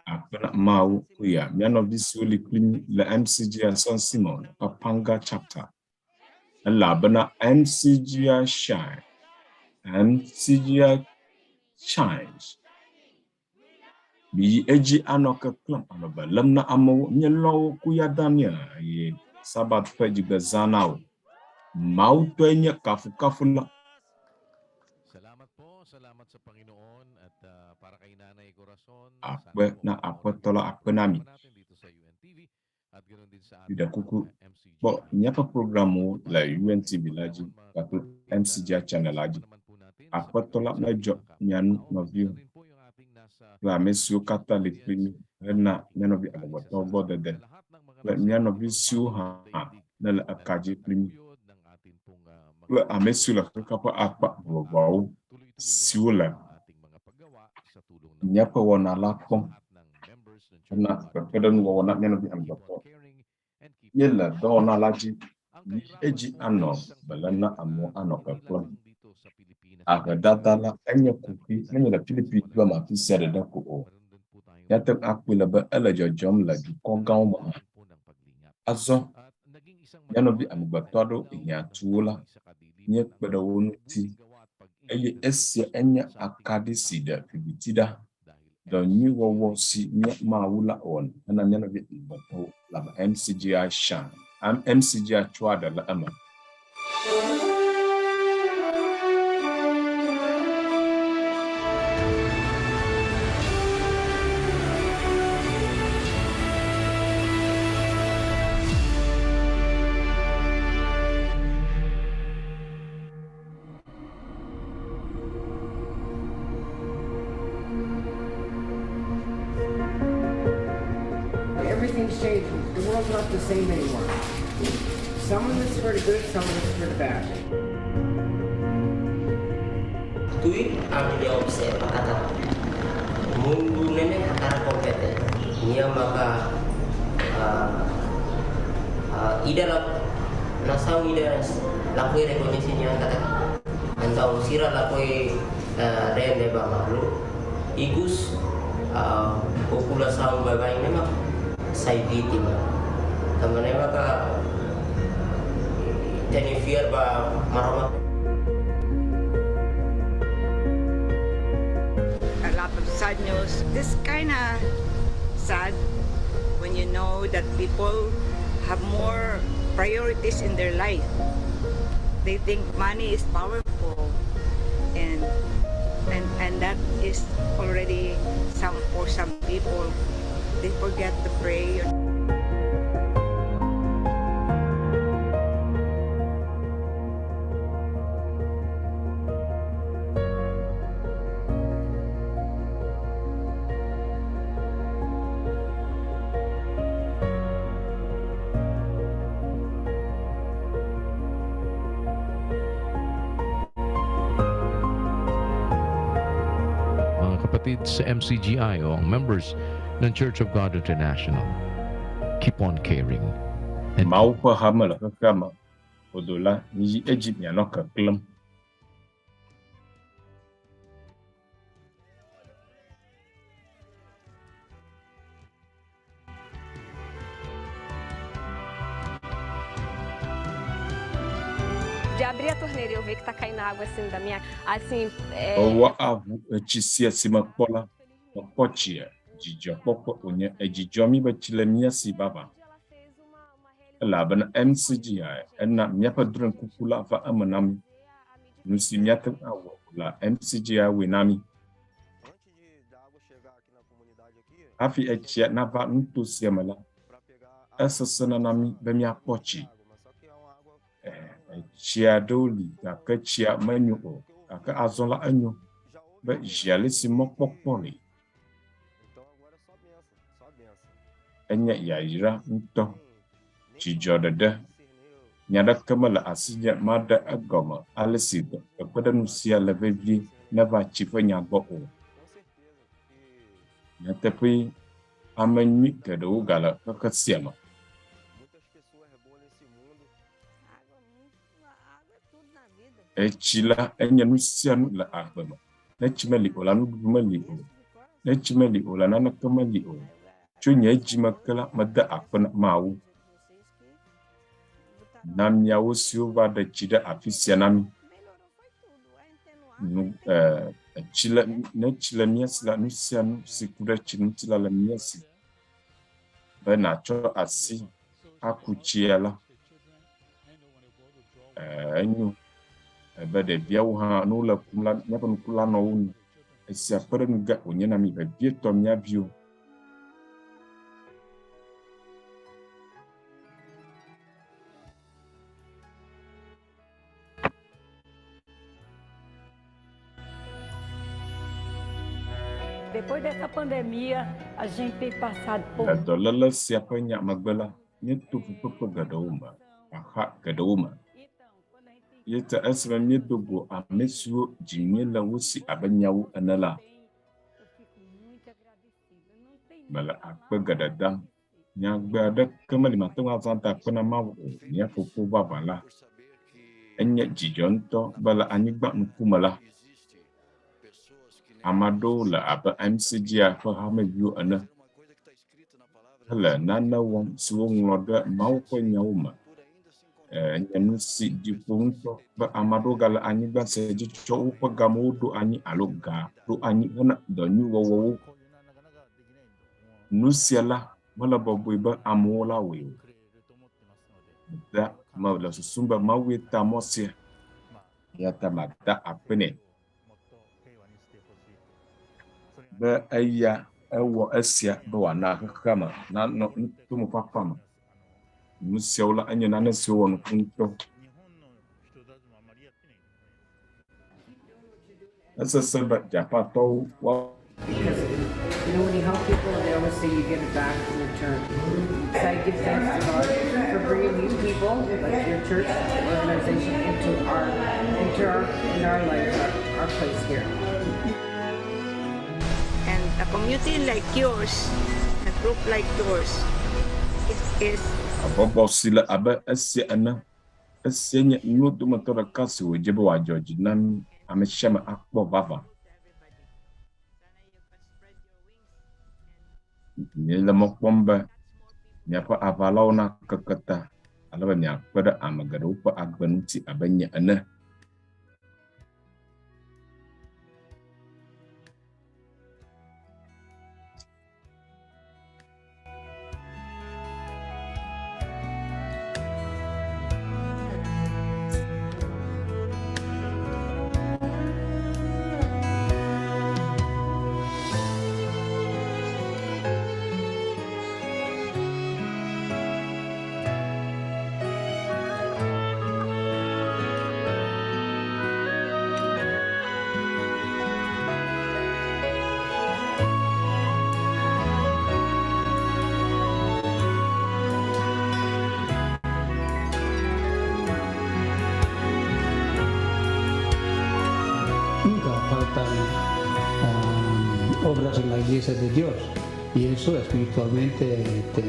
Akpe na Mawu kuya. Mía nɔvi siwo li kpli mí le MCGI San Simon, Pampanga Chapter. Elabena MCGI Shine, MCGI Shines. Miyi edzi anɔ keklẽm anɔ be lém na amewo. Míelɔ̃ wo kuya Daniel eye Sabat ƒe dzigbezã na wò. Mawu tɔe nye kafukafu la. Akpe na Aƒetɔ la, akpe na mi. Miɖe kuku, kpɔ míaƒe programwo le UNTV la dzi kpakple MCGI channel la dzi. Aƒetɔ la nedzɔ mia ŋu nɔviwo kple ame siwo katã li kpli mí hena mía nɔvi amegbetɔwo gbɔ dede kple mía nɔvi siwo hã nele eka dzi kpli mí kple ame siwo le xexea ƒe akpa vovovoawo siwo le míaƒe wɔna la kpɔm hena kpekpeɖeŋuwɔwɔ na mía nɔvi amegbetɔ. Míele dɔwɔna la dzi yi edzi anɔ be lém na amewo anɔ kpekplɔm. Ahedada la enye kuxi menye le Filipi dua me afi sia ɖeɖe ko o. Míate ŋu akpɔe le be ele dzɔdzɔm le dukɔ gãwo me hã. Azɔ mía nɔvi amegbetɔ aɖewo hiã tu wo la, míekpe ɖe wo ŋuti. Eye esia enye akaɖi si ɖe viviti ɖa. Dɔ nyui wɔwɔ si mía Mawu la wɔna hena mía nɔvi amegbetɔwo elabe MCGI shine. MCGI tsɔa ɖe le eme. Everything's changing. The world's not the same anymore. Some of it's for the good, some of it's for the bad. Tui ami observa kata mundu nene hatara kompeten nia maka ida la nasau ida lakui rekognisi nia kata antau sira lakui rende ba maklu igus okula saung babai nema sai vitima tamane maka teni fier ba maroma. A lot of sad news. This kind of sad when you know that people have more priorities in their life. They think money is powerful, and that is already some for some people. They forget to pray. Mga kapatid sa MCGI o ang members ng Church of God International, keep on caring. Mawu ƒe hame le xexea me godoo la, miyi edzi mianɔ keklẽm. De abrir a torneira e eu ver que tá caindo água assim da minha, assim, Mewɔ avu etsi sia si mekpɔ la, mekpɔ tsia, dzidzɔkpɔkpɔ wònye edzidzɔ mí be tsi le mía si vavã. Elabena MCGI ena míaƒe drɔ̃ekuku la va eme na mí. Nu si míate ŋu awɔ o la, MCGI wɔe na mí. Hafi etsia nava nuto sia me la, esesẽna na mí be míakpɔ tsi. Etsia ɖewo li gake tsia menyo o, gake azɔ la enyo be zi ale si mɔkpɔkpɔ li. Enye yayra ŋutɔ, dzidzɔ ɖeɖe. Nya ɖeke mele asinye maɖe egɔme ale si kpekpeɖeŋu sia le vevie neva tsi ƒe nya gbɔ o. Nyateƒee, ame nyui geɖewo gale xexe sia me. Etsi la enye nu sia nu le agbe me. Ne tsi meli o la, nuɖuɖu meli o. Ne tsi meli o la, naneke meli o. Tso nye dzime ke la, mede akpe na Mawu. Na miawo siwo va ɖe tsi ɖe afi sia na mí. Nu etsi le, ne tsi le mía si la, nu sia nu si ku ɖe tsi ŋuti la le mía si. Be nàtsɔ asi aku tsia la, enyo. Ebe ɖeviawo hã ne wole kum la, míaƒe ŋku la nɔ wo ŋu. Esia kpe ɖe nu gã wònye na mí vevietɔ mía viwo. Depois dessa pandemia, a gente tem passado por Le dɔléle sia ƒe nya megbe la, míeto fukpekpe geɖewo me, xaxa geɖewo me. Ye ta esime míedo go ame siwo dzi míele wo si abe miawo ene la, mele akpe geɖe dam. Nyagbe aɖeke meli mate ŋu azã da akpe na Mawu o. Mía fofo vavã la, enye dzidzɔ ŋutɔ be le anyigba ŋkume la, ame aɖewo le abe MCGI ƒe hameviwo ene hele nane wɔm si woŋlɔ ɖe Mawu ƒe nyawo me. Enye nu si ɖi ƒo ŋutɔ be ame aɖewo gale anyigba sia dzi tsɔ woƒe gamewo ɖo anyi alo ga ɖo anyi hena dɔ nyui wɔwɔwo. Nu sia la mele bɔbɔe be amewo la wɔe o. Meda mele susum be Mawue ta mɔ sia eya ta mada akpe nɛ be eya ewɔ esia be wòana xexea me nanɔ nutomefafa me. Nu siawo la enye nane siwo wɔ nuku ŋutɔ. Esesẽ be Japantɔwo woa Because you know when you help people, they always say you get it back in return. So I give thanks to God for bringing these people, like your church organization, into our into our in our life, our place here. And a community like yours, a group like yours, it is Habɔbɔ si le abe esia ene. Esia nye nuwo dometɔ ɖeka si wòdze be wòadzɔ dzi na mí ame sia ame akpɔ vavã. Míele mɔ kpɔm be miaƒe aʋalawo nakeke ta ale be miakpe ɖe ame geɖewo ƒe agbe ŋuti abe nye ene. Nunca faltan obras en la iglesia de Dios y eso espiritualmente te,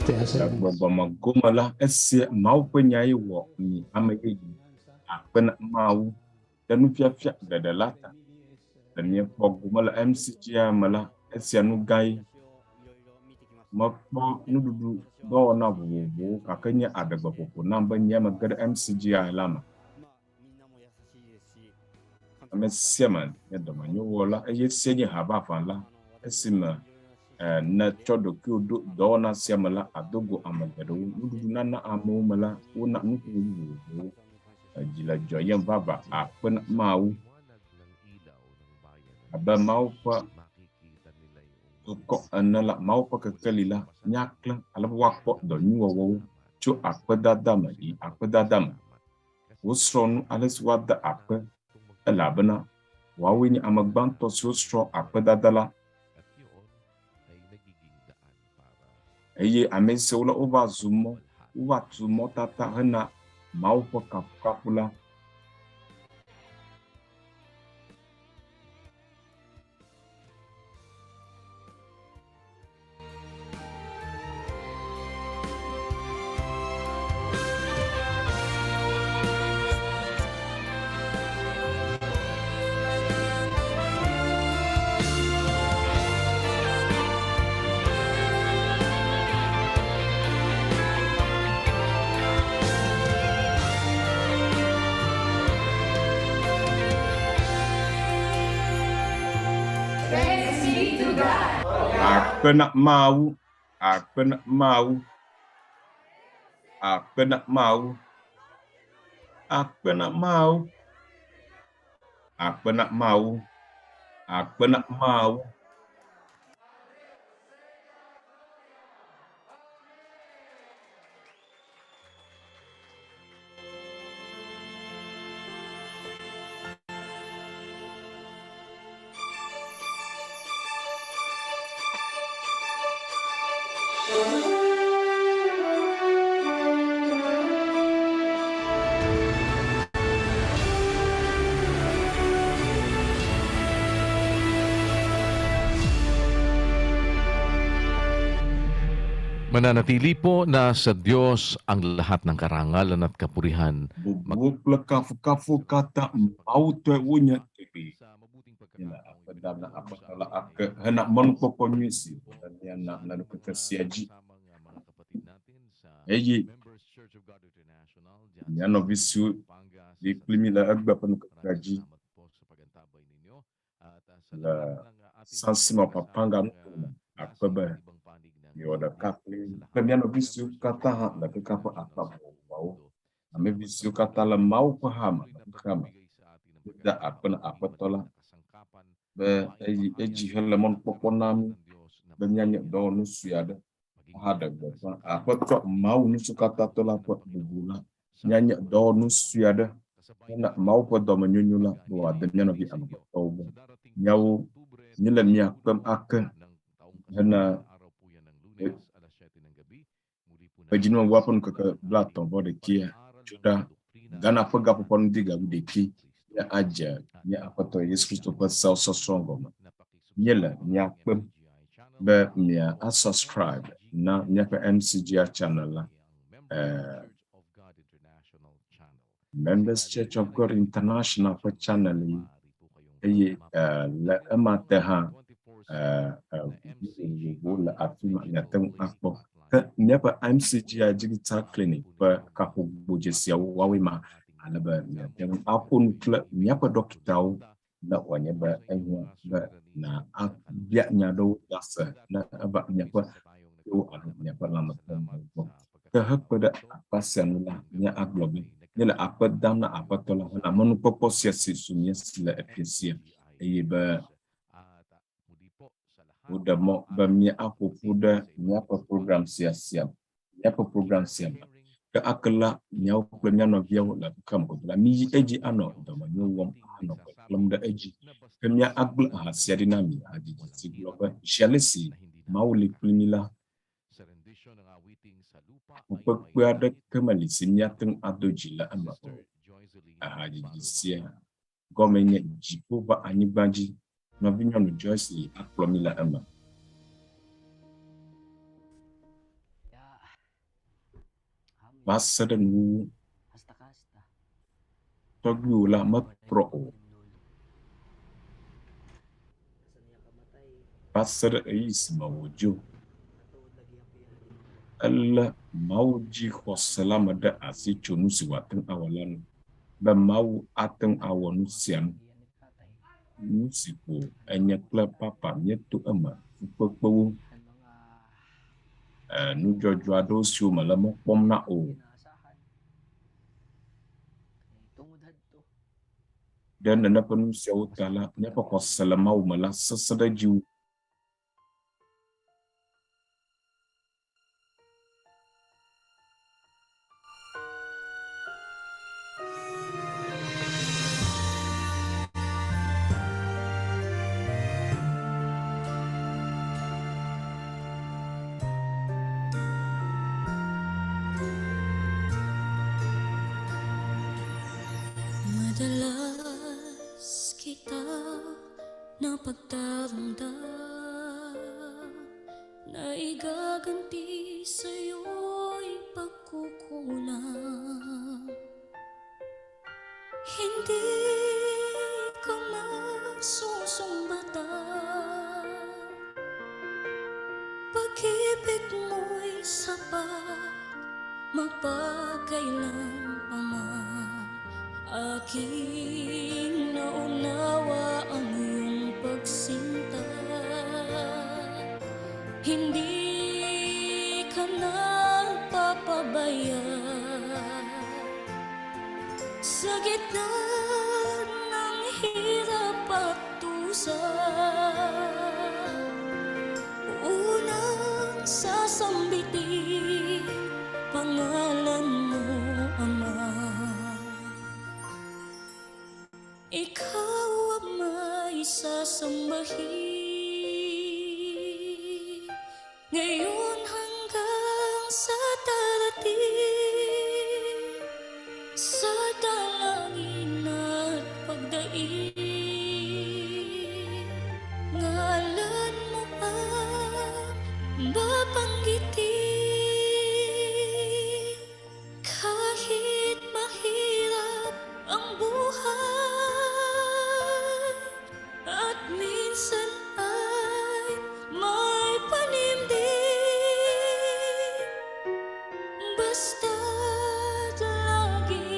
te hace Le gbɔgbɔme gome la, esia Mawu ƒe nyae wɔ mi ame yeye akpe na Mawu ɖe nufiafia geɖe la ta. Le miekpɔ gome le MCGa me la, esia nu gã ye. Mekpɔ nuɖuɖu dɔwɔna vovovowo gake nye aɖegbeƒoƒo nam be nye mege ɖe MCGa la me. Ame sia ame nye dɔmenyowɔla eye esia nye ha vavã la. Esime nètsɔ ɖokuiwò ɖo dɔwɔna sia me la, àdo go ame geɖewo. Nuɖuɖu nana amewo me la, wona nuɖuɖu vovovowo. Edzi le dzɔyem vavã akpe na Mawu. Abe Mawu ƒe dukɔ ene la, Mawu ƒe kekeli la, míaklẽ ale be woakpɔ dɔ nyui wɔwɔwo tso akpedada me yi akpedada me. Wosrɔ̃ nu ale si woada akpe elabena woawoe nye ame gbãtɔ siwo srɔ̃ akpedada la. Eye ame siawo la, wova zu mɔ, wova tu mɔtata hena Mawu ƒe kafukafu la. Thanks be to God. Akpe na Mawu, akpe na Mawu, akpe na Mawu, akpe na Mawu, akpe na Mawu, akpe na Mawu. Mananatili po na sa Diyos ang lahat ng karangalan at kapurihan. Bubu kple kafukafu katã Mawu tɔe wonye tegbee. Míele akpe dam na Aƒetɔ la ake hena mɔnukpɔkpɔ nyui si wòle mía nam le nukeke sia dzi. Eye mía nɔvi siwo li kpli mí le egbe ƒe nukekea dzi le San Simon Pampanga nutome akpe be miewɔ ɖeka kpli mí kple mía nɔvi siwo katã hã le xexea ƒe akpa vovovoawo. Amevi siwo katã le Mawu ƒe ha me le xexea me. Míeda akpe na Aƒetɔ la be eyi edzi hele mɔnukpɔkpɔ na mí be míanye dɔwɔnu sue aɖe ahaɖe gbeƒã Aƒetɔ Mawu Nusukatãtɔ la ƒe bubu la. Míanye dɔwɔnu sue aɖe hena Mawu ƒe dɔmenyonyo la be wòade mía nɔvi amegbetɔwo gbɔ. Míawo míele mia kpem ake hena ƒedzinɔŋua ƒe ŋkeke 39 tso ɖa Ghana ƒe gaƒoƒoa ŋdi ga wuiɖekɛ mía adze mía Aƒetɔ Yesu Kristo ƒe sewo sɔsrɔ̃ gɔme. Míele mia kpem be mia a subscribe na míaƒe MCGR channel la. Eh, Members Church of God International ƒe channel yi eye eh, le ema te hã eh, eh, vovovowo le afi ma miate ŋu akpɔ. Ke míaƒe MCGI Digital Clinic ƒe kaƒogodzesiawo woawoe ma ale be miate ŋu aƒo nu kple míaƒe ɖɔkitawo ne wòanye be ehiã be na abia nya aɖewo ta se ne eva miaƒe towo alo miaƒe lãmesẽ gbɔ. Ke hekpe ɖe akpa sia nu la, mía agblɔ be míele akpe dam na Aƒetɔ la hena mɔnukpɔkpɔ sia si su mía si le efia sia eye be woɖe mɔ be míaƒo ƒu ɖe míaƒe program sia sia míaƒe program sia me. Ke ake la, míawo kple mía nɔviawo le xexea me godoo la, míyi edzi anɔ dɔmenyo wɔm ahanɔ gbe xlẽm ɖe edzi. Ke mía agblẽ aha sia ɖi na mi, hadzidzi si gblɔ be, Zi ale si Mawu li kpli mí la, fukpekpe aɖeke meli si míate ŋu ado dzi le eme o. Ehadzidzi sia gɔmee nye Dziƒo va anyigba dzi. Nɔvinyɔnu Joyce Lee akplɔ mí le eme. Va se ɖe nuwuwu, tɔgbuiwò la metrɔ o. Va se ɖe ɣeyiɣi si me wòdzo. Elé Mawu dzixɔse la me ɖe asi tso nu si wòate ŋu awɔ la nu, be Mawu ate ŋu awɔ nu sia nu. Nu si ko enye kple Papa míeto eme, fukpekpewo, nudzɔdzɔ aɖewo siwo mele mɔ kpɔm na o. Ɖe nene ƒe nu siawo ta la, míaƒe xɔse le Mawu me la sesẽ ɖe edzi wu. Madalas kita napagdaramdam na igaganti sa'yo'y pagkukulang. Hindi ka magsusumbatan, pag-ibig mo'y sapat magpakailan pa man. Aking naunawa ang iyong pagsinta. Hindi ka nagpapabaya. Sa gitna ng hirap at dusa, unang sasambitin pangalan mo, Ama. Ikaw Ama'y sasambahin ngayon hanggang sa darating, sa dalangin at pagdaing. Ngalan mo ang babanggitin, kahit mahirap ang buhay at minsan ay may panimdim. Basta't lagi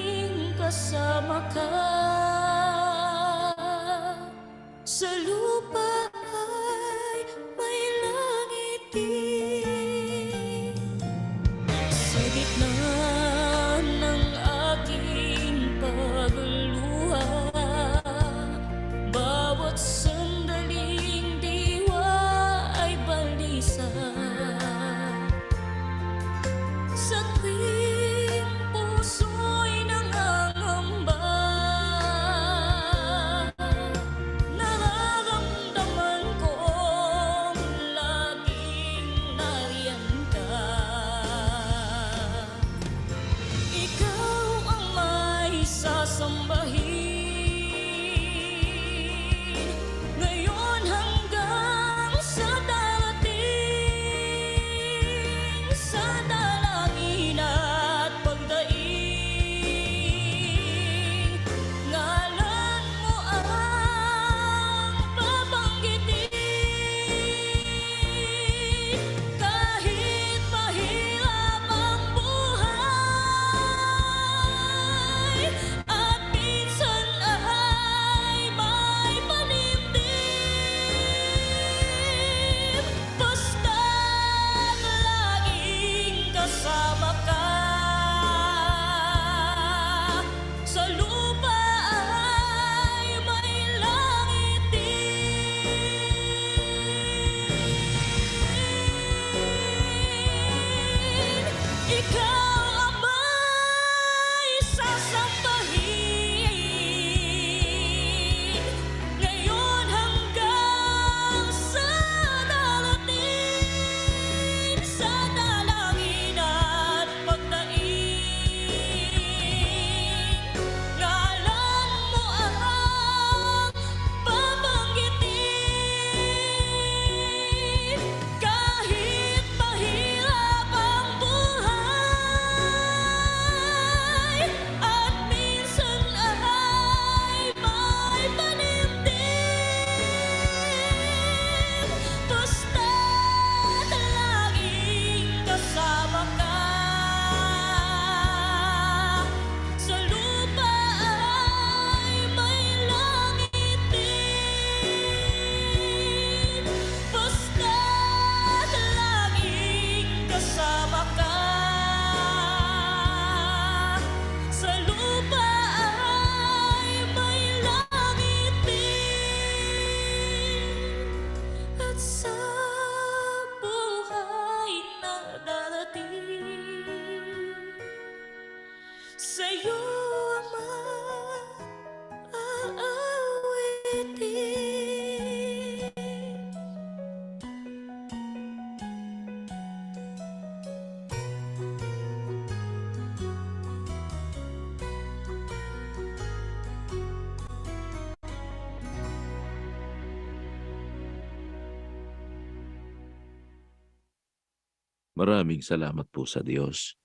Maraming salamat po sa Diyos.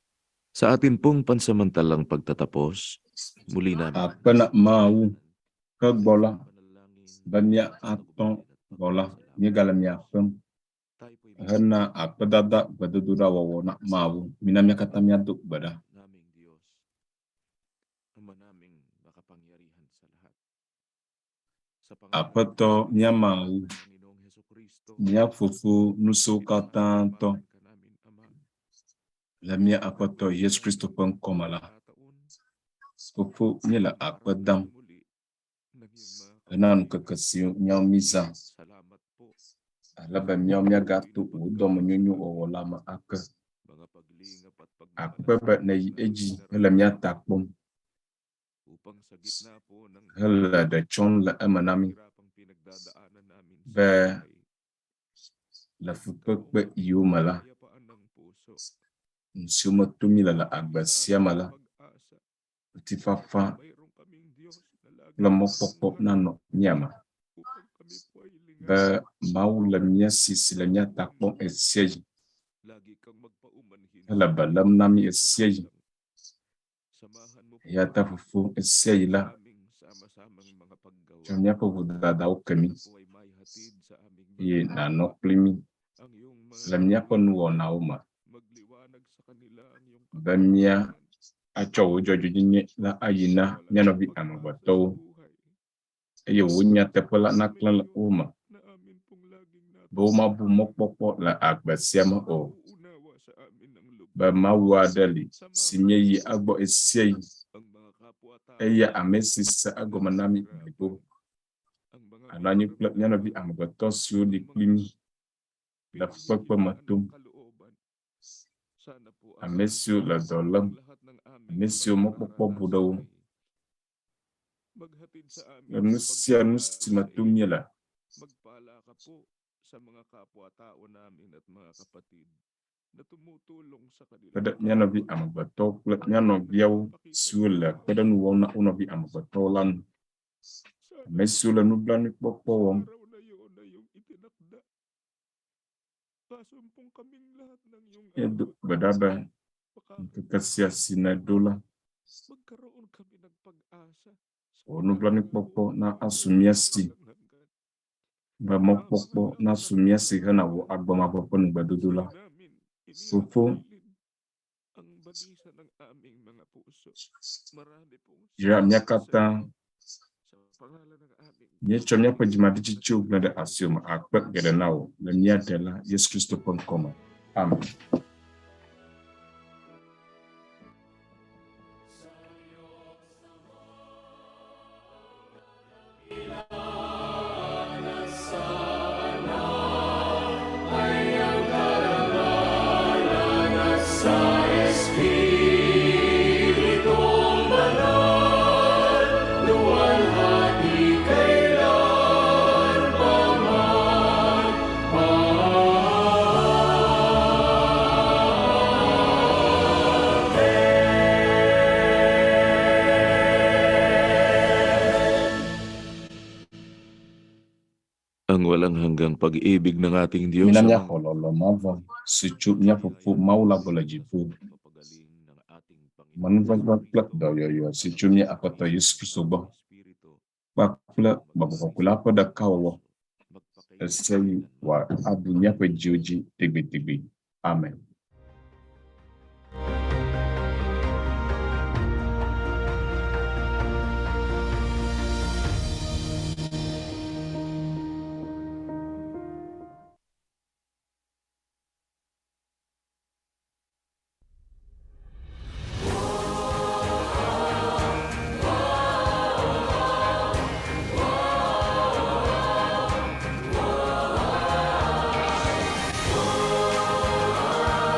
Sa atin pong pansamantalang pagtatapos, muli namin Akpe na Mawu ke gbɔ la, be míatɔ gbɔ la, míegale mia kpem hena akpedada gbedodoɖa wɔwɔ na Mawu. Mina mía katã míado gbe ɖa. Naming Diyos, Ama naming makapangyarihan sa lahat. Sa Aƒetɔ mía Mawu, Panginoong Heso Kristo, mía Fofo ŋusẽwo katã tɔ, le mía Aƒetɔ Yesu Kristo ƒe ŋkɔ me la, Fofo míele akpe dam hena ŋkeke si míawo mízã ale be míawo míagato wò dɔmenyonyo wɔwɔ la me ake. Akpe be nèyi edzi hele mía ta kpɔm upang sa gitna po ng hele ɖe tsɔm le eme na mí hirapang pinagdadaanan namin sa be buhay, le fukpekpe yiwo me la, kapayapaan ng puso, nu siwo me tom míle le agbe sia me la, pag-asa, ŋutifafa mayroon kaming Diyos na laging kple mɔkpɔkpɔ nanɔ mía me upang kami po ay be lingapin. Mawu le mía si si le mía ta kpɔm ɣe sia ɣi Lagi kang magpaumanhin hele sa be aming lém na mí mga ɣe sia ɣi. pagkukulang. Samahan mo po Eya ta kami Fofo ɣe sia ɣi la, sa aming sama-samang mga paggawa. tsɔ míaƒe vodadawo ke mí Sana po ay maihatid sa aming eye mga nànɔ kapwa kpli mí ang iyong mga le míaƒe salita. nuwɔnawo me Magliwanag sa kanila ang iyong be mía katotohanan atsɔ wò dzɔdzɔenyenye la ayi sa na walang mía nɔvi pag-asa sa amegbetɔwo buhay. eye wò nyateƒe la Ang naklẽ aming le wo Diyos me na amin pong laging be womabu mɔkpɔkpɔ le agbe sia me o nauunawa sa amin ng be lubos. Mawu aɖe li si Samahan míeyi mo egbɔ ɣe sia ɣi ang mga kapwa-tao eya ame namin si se na egɔme na mí blibo nahihirapan, ang mga alo anyi kple mía nɔvi nararamdaman amegbetɔ siwo li ang kpli mga mí le fukpekpe me pinagbibigyan tom, ng kalooban. Sana po, ame Ama, siwo le dɔ lém, ang lahat ng aming ame mga siwo mɔkpɔkpɔ bu ɖe wo. naranasan ay maghatid sa Le amin nu ng sia nu pagpapala si me sa tom iyo. míele, Magpala ka po sa mga kapwa-tao namin at mga kapatid na tumutulong sa kpe ɖe kanilang mía nɔvi kapwa amegbetɔwo kple mía na nɔviawo nagpapakita siwo ng le iyong kpeɖeŋu wɔm na wo nɔvi amegbetɔwo la nu. Sana Ame po siwo le nublanuikpɔkpɔ sa wɔm, araw na iyon na iyong itinakda, kasumpong kaming lahat ng iyong míedo awa. gbe ɖa be Baka ŋkeke sia si nèɖo la, magkaroon kami ng pag-asa wò sapagkat nublanuikpɔkpɔ ang na awa asu mo mía ay si walang hanggan. be mɔkpɔkpɔ Mahal nasu kami mía ng si hena wò Panginoon. agbemavɔ ƒe nugbedodo Sa la. namin Fofo, inihahalin ang balisa ng aming mga puso. Marami pong yra mía salamat sa katã iyo. Sa pangalan ng aming míetsɔ míaƒe Panginoong dzimaɖitsitsiwo gblẽ ɖe Heso asiwò me Kristo. akpe geɖe na wò le mía Ɖela Yesu Kristo ƒe ŋkɔ me. Amen. Sa Espiritong Banal, luwalhati kailan pa man. Ang walang hanggang pag-ibig ng ating Diyos Mina Amang míaxɔ lɔlɔ̃ mavɔ si tso mía Fofo Mawu la gbɔ le dziƒo. mapagaling ng ating Amenuveve Panginoong kple Kristo dɔyɔyɔ si ang tso mía aming Aƒetɔ Yesu Kristo gbɔ Espiritu kpakple ang Gbɔgbɔ Kɔkɔe la ƒe magpabilis ɖekawɔwɔ magpakailan ɣe sia ɣi wòaɖu míaƒe dziwo dzi tegbetegbe. Amen. Sa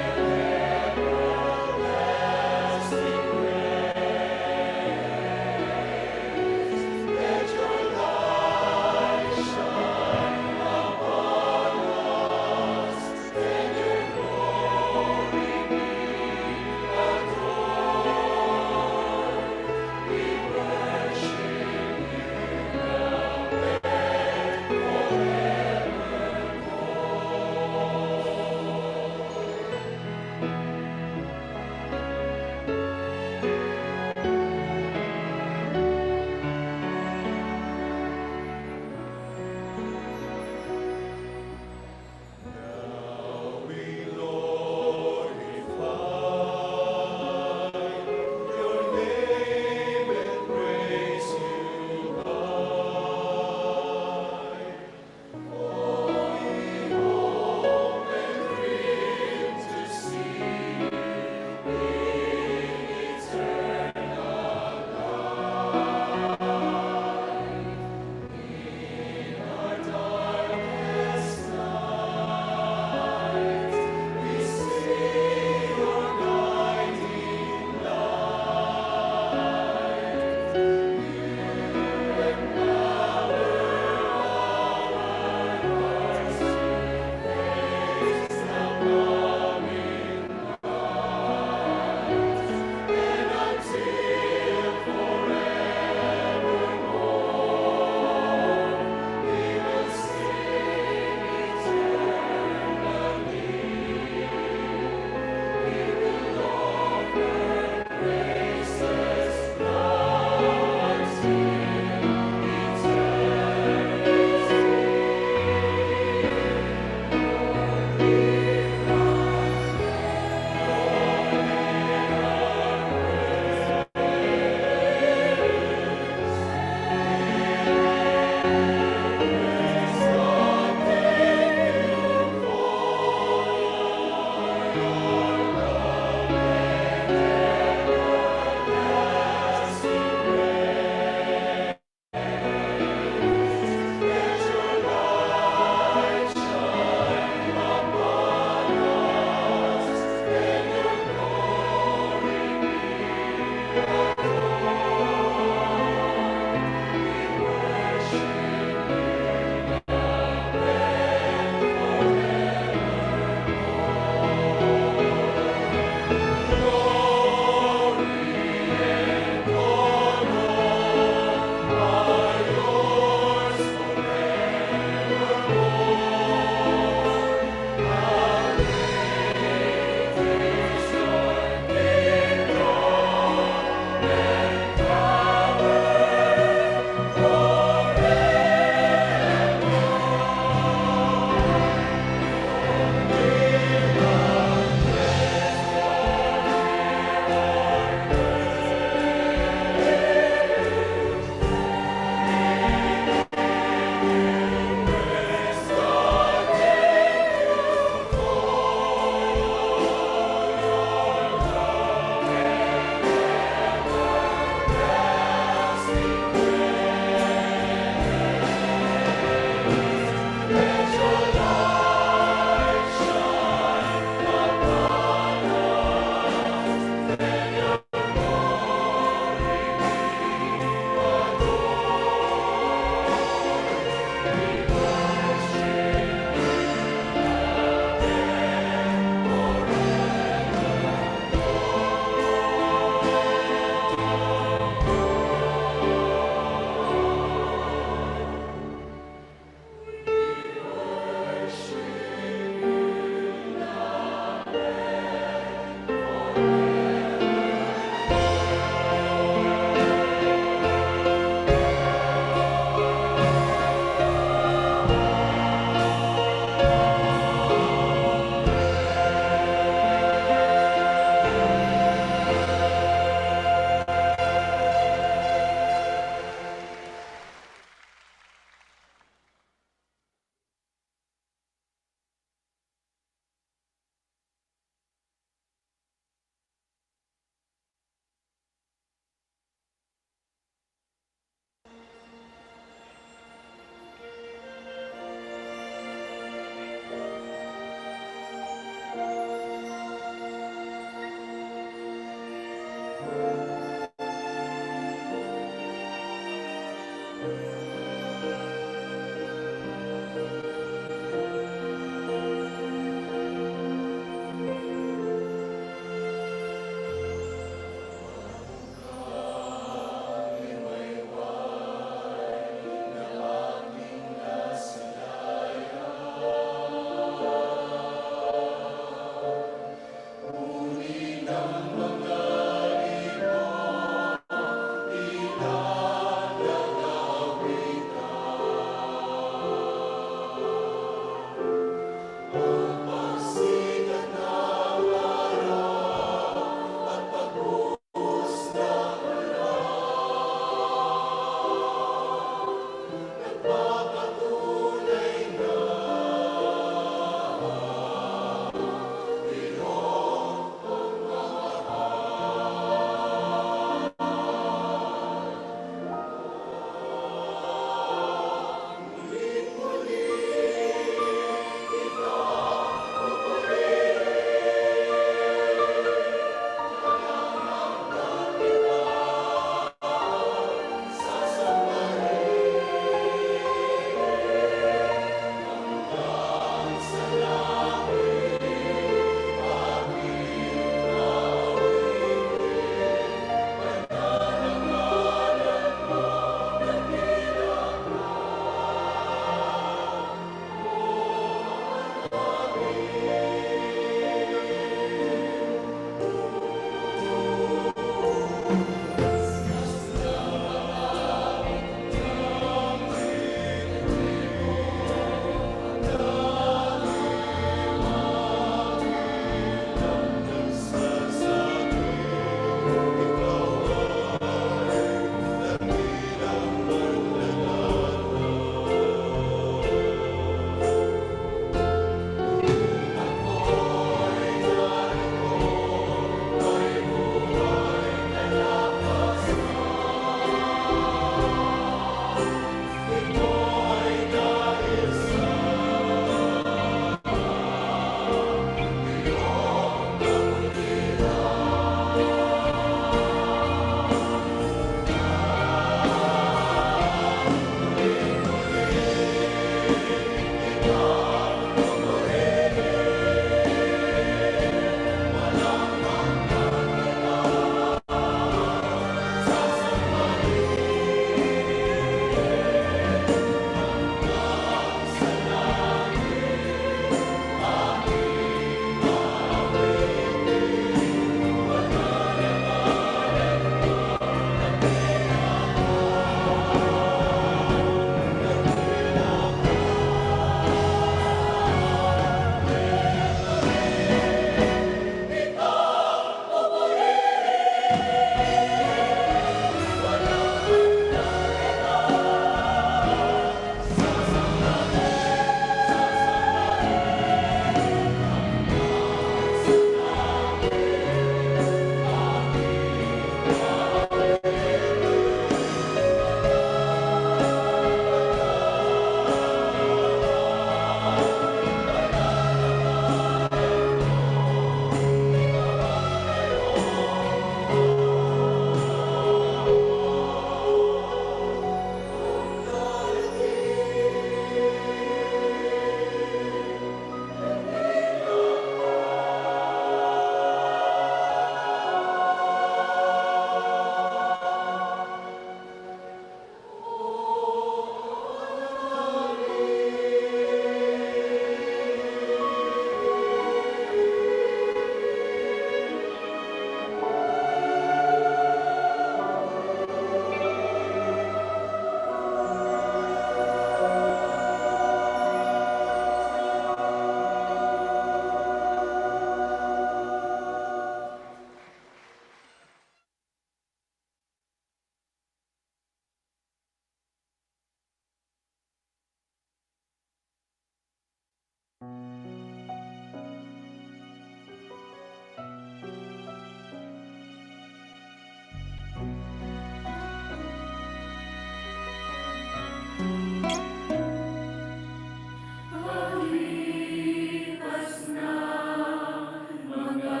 Paglipas ng mga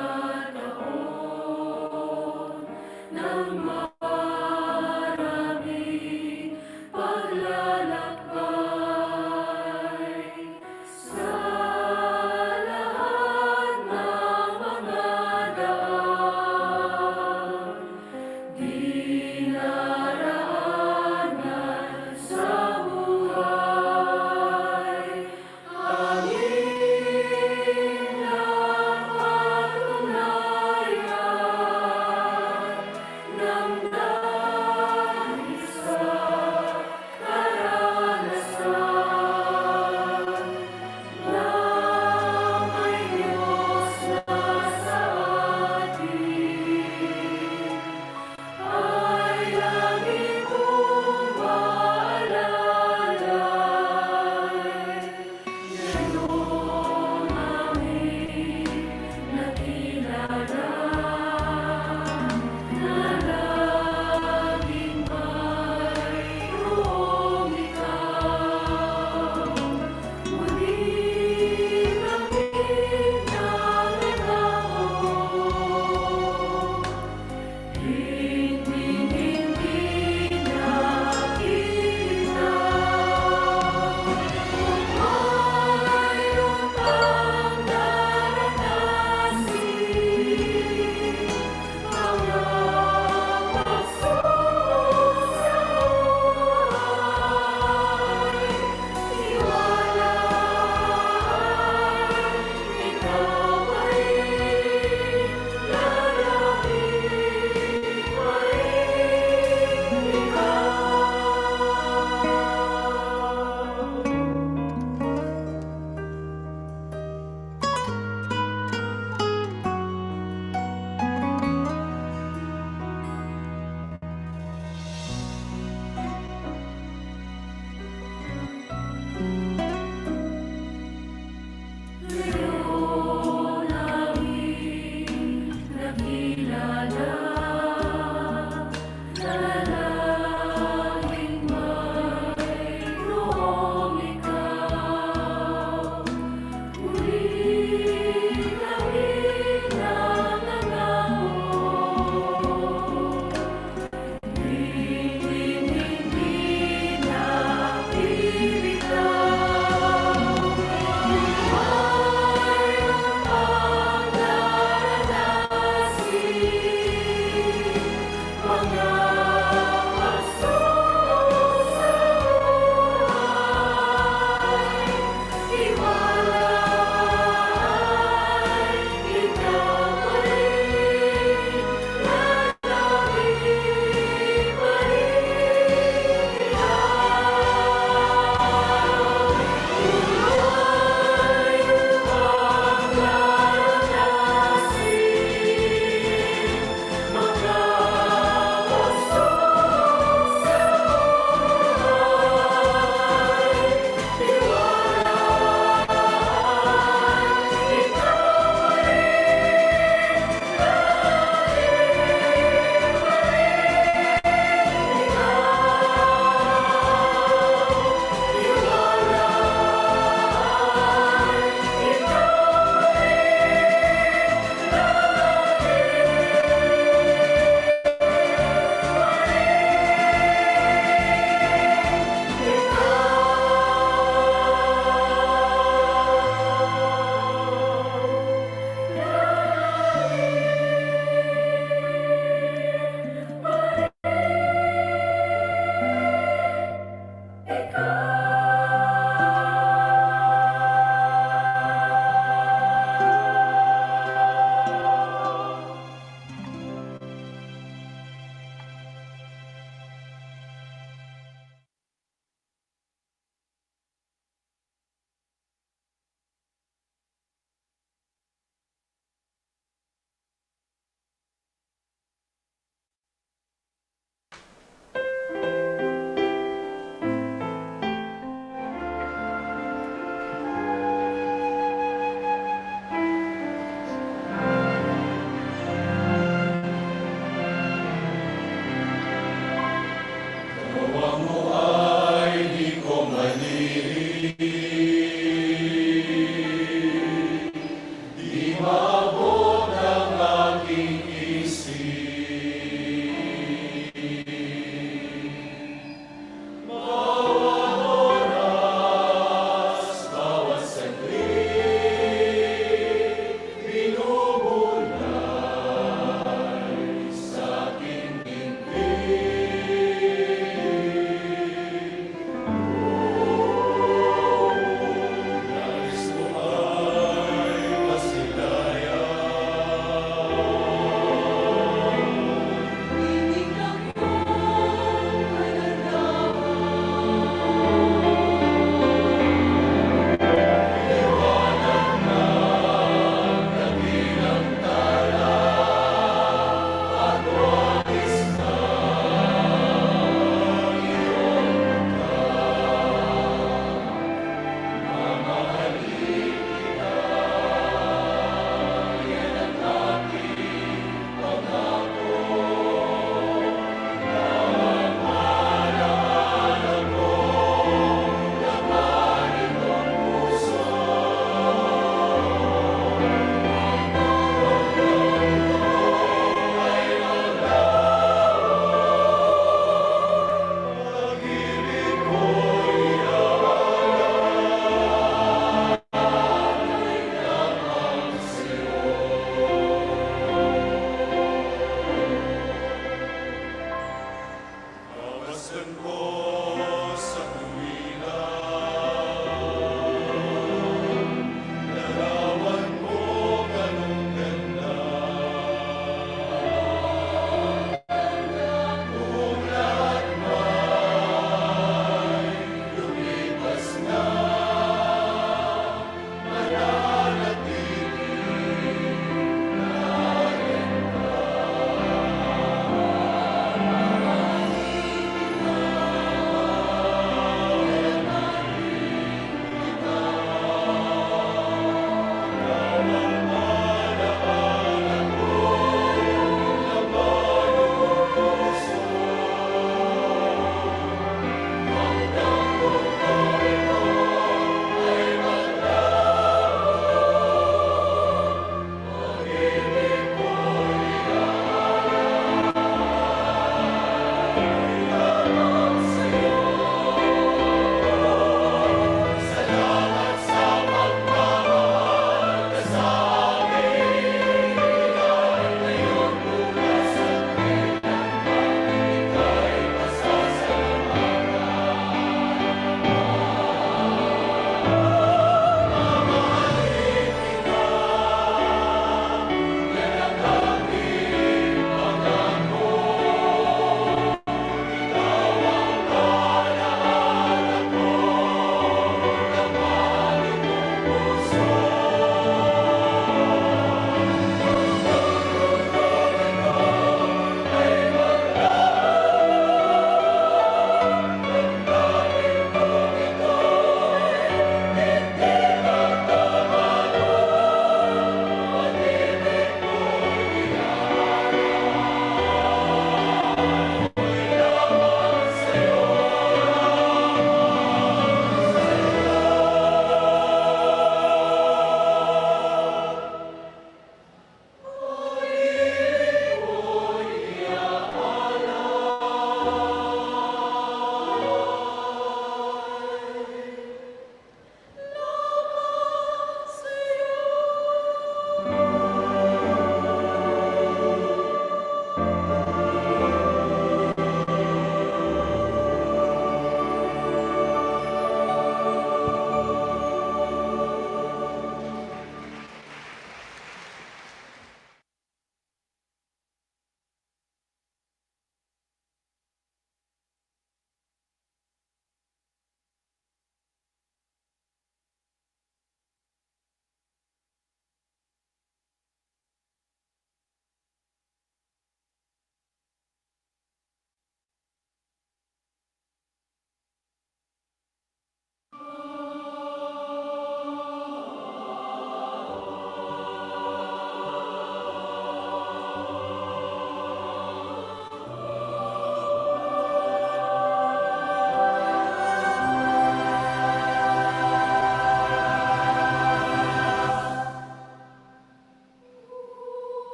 taon, ng maraming paglalakbay, sa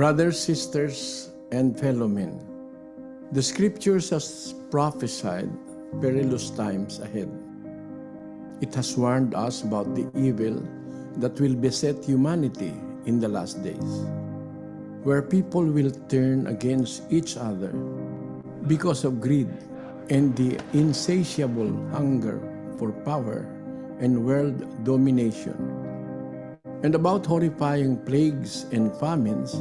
Brothers, sisters, and fellow men, the scriptures has prophesied perilous times ahead. It has warned us about the evil that will beset humanity in the last days, where people will turn against each other because of greed and the insatiable hunger for power and world domination, and about horrifying plagues and famines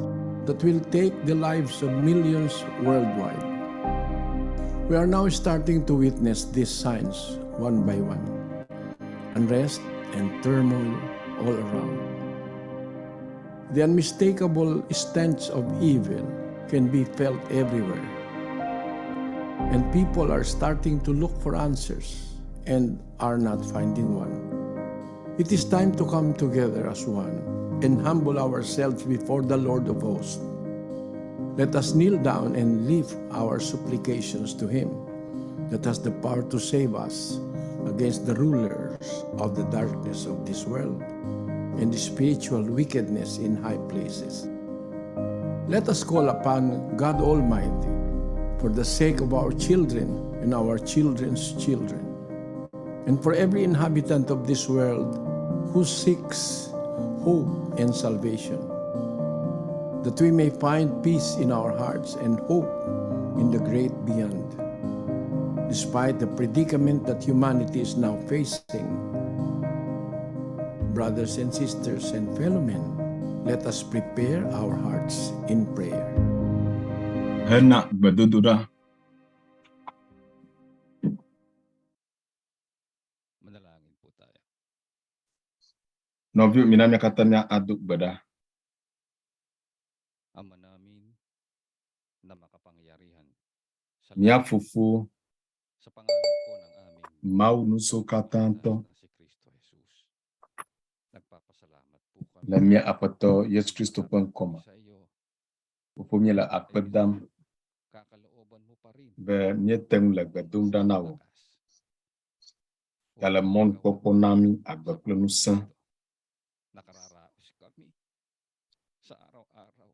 that will take the lives of millions worldwide. We are now starting to witness these signs one by one unrest and turmoil all around. The unmistakable stench of evil can be felt everywhere. And people are starting to look for answers and are not finding one. It is time to come together as one and humble ourselves before the Lord of hosts. Let us kneel down and lift our supplications to Him that has the power to save us against the rulers of the darkness of this world and the spiritual wickedness in high places. Let us call upon God Almighty for the sake of our children and our children's children, and for every inhabitant of this world who seeks hope and salvation, that we may find peace in our hearts and hope in the great beyond. Despite the predicament that humanity is now facing, brothers and sisters and fellow men, let us prepare our hearts in prayer. Hena gbedodoɖa. Manalangin po tayo. Nɔviwo, mina mía katã mía ado gbe ɖa. Ama namin na makapangyarihan, sa Mía Fofo, sa pangalan po ng aming Mawu Ŋusẽkatãtɔ, na si Kristo Jesus. Nagpapasalamat po kami le mía Aƒetɔ Yesu Kristo ƒe ŋkɔ me. sa iyo. Fofo, míele akpe dam Kakalooban mo pa rin be míete ŋu le gbe dom ɖa na wò. Gale mɔnukpɔkpɔ na mí agbe kple ŋusẽ nakararaos kami sa araw-araw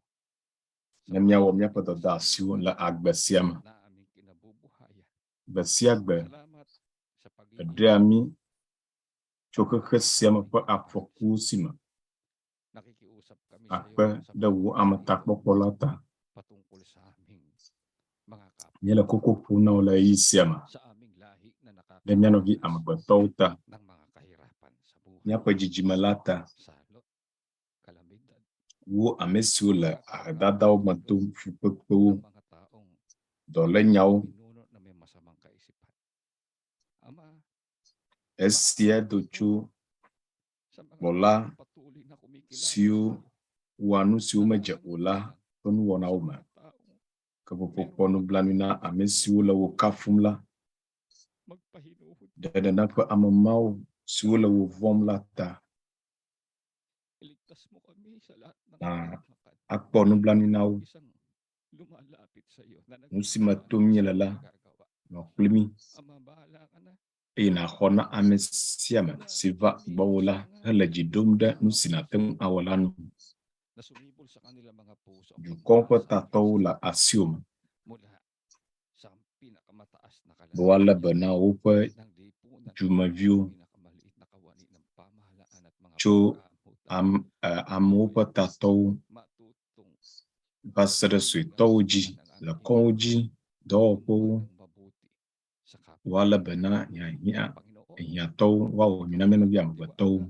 ne míawɔ míaƒe dɔdeasiwo le agbe sia me. na aming kinabubuhayan. Gbe sia gbe Salamat sa pag-ibig eɖea mí tso xexe sia me ƒe afɔkuwo si me. Nakikiusap kami sa Akpe iyo sa ɖe wò ametakpɔkpɔ la ta. patungkol sa aming mga kapwa, Míele koko ƒom na wò le ɣeyiɣi sia me sa aming lahi na ɖe mía nɔvi nakakaranas amegbetɔwo ta, ng mga kahirapan sa buhay. míaƒe dzidzime la ta. Salo, kalamidad, Wo ame siwo le ahedadawo me tom, fukpekpewo, ng mga taong dɔlényawo, pinuno na may masamang kaisipan. Ama, esia do tso sa mga kplɔla taong patuloy na kumikilala siwo sa iyo, wɔa nu siwo medze nangangailangan o la ƒe nuwɔnawo sa me. mga taong Ke ƒoƒo merong kpɔ nublanui na ame siwo le wò kafum la, magpahinuhod ɖe nèna ƒe ame mawo siwo le wò vɔ̃m la ta. Iligtas mo kami sa lahat ng Na kapahamakan. akpɔ nublanui na wo. Isang lumalapit sa iyo na Nu si me nagtitiwala tom sa míele iyong la, nagagawa. nɔ kpli mí Ama, bahala ka na eye nàxɔ na ame sia ame na si va kami gbɔwò sa la mga hele dzi ɖom ɖe nu si nàte ŋu awɔ la nu. na sumibol sa kanilang mga puso ang Dukɔ ƒe pagmamahal sa amin tatɔwo le asiwò me mula sa pinakamataas na be woalé be kalalakihan na woƒe ng lipunan dumeviwo pinakamaliit na kawani ng pamahalaan at mga tso pagkaamutan am, e, amewo ƒe tatɔwo matutong va se ɖe suetɔwo dzi, ng le ating kɔwo dzi, dɔwɔƒewo, magandang mabuti sa kapwa. woalé be na hiahiã, Panginoon, ehiãtɔwo, woawɔ nyui na mía nɔvi amegbetɔwo.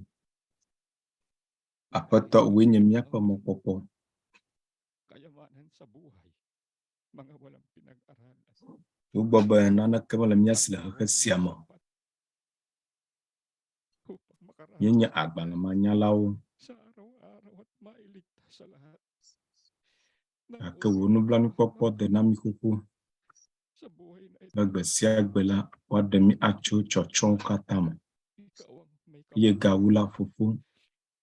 Aƒetɔ, wòe nye míaƒe mɔkpɔkpɔ. kayamanan sa buhay, mga walang pinag-aralan, Togbɔ be naneke mele mía si le xexe sia me o. upang makaraos Míenye agbalẽmanyalawo sa araw-araw at mailigtas sa lahat ng gake wò nublanuikpɔkpɔ de na mí xoxo sa buhay na be ito. gbe sia gbe la, woaɖe mí atso tsɔtsrɔ̃wo katã me. Ikaw ang may Eye gawu la, Fofo,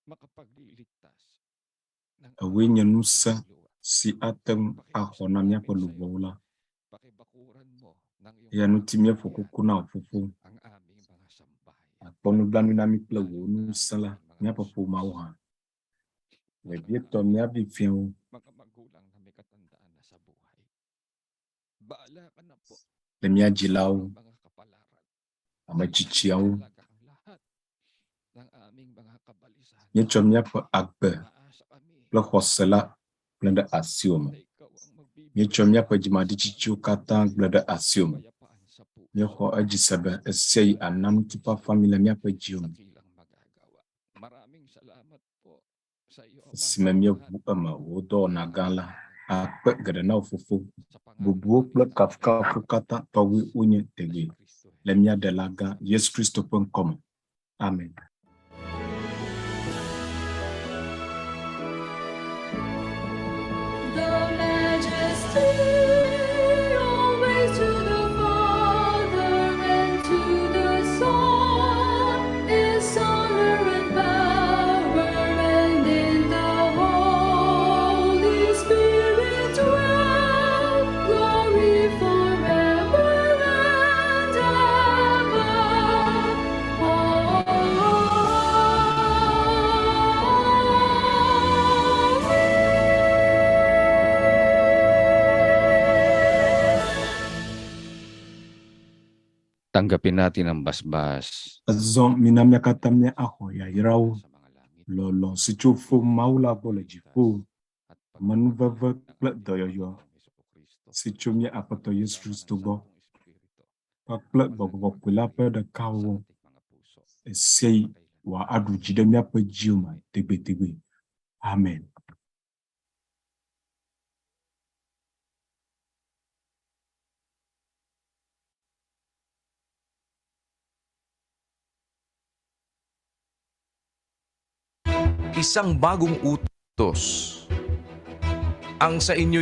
makapagliligtas ng ewòe aming nye ŋusẽ kaluluwa. si ate ŋu axɔ Pakiusap na míaƒe namin sa iyo, luʋɔwo la. pakibakuran mo ng iyong Eya ŋuti míeƒo kapangyarihan kuku na wò Fofo. ang aming mga sambahayan, Akpɔ nublanui na mí kple lalo wò na ang ŋusẽ la, aming mga míaƒe Muslims, ƒomeawo hã. mga Vevietɔ mía vi fiawo, mga magulang Le mía dzilawo, ame tsitsiawo, míetsɔ míaƒe agbe kple xɔse la gblẽ ɖe asiwò me. Míetsɔ míaƒe dzimaɖitsitsiwo katã gblẽ ɖe asiwò me. Míexɔ edzi se be esia yi ana ŋutifafa mí le míaƒe dziwo me. Esime míeʋu eme wò dɔwɔna gã la, akpe geɖe na wò Fofo. Bubuwo kple kafukafu katã tɔwoe wonye tegbee le mía Ɖela gã Yesu Kristo ƒe ŋkɔ me. Amen. The majesty always to the Father and to the Son is honor and power, and in the Holy Spirit dwell glory forever and ever. Tanggapin natin ang basbas Azɔ mina mía katã míaxɔ yayrawo, lɔlɔ̃ si tso Fofo Mawu la gbɔ le dziƒo, amenuveve kple dɔyɔyɔ si tso mía Aƒetɔ Yesu Kristo gbɔ kpakple Gbɔgbɔ Kɔkɔe la ƒe ɖekawɔwɔ esia yi wòaɖu dzi ɖe míaƒe dziwo me tegbetegbe. Amen. Isang bagong utos ang sa inyo.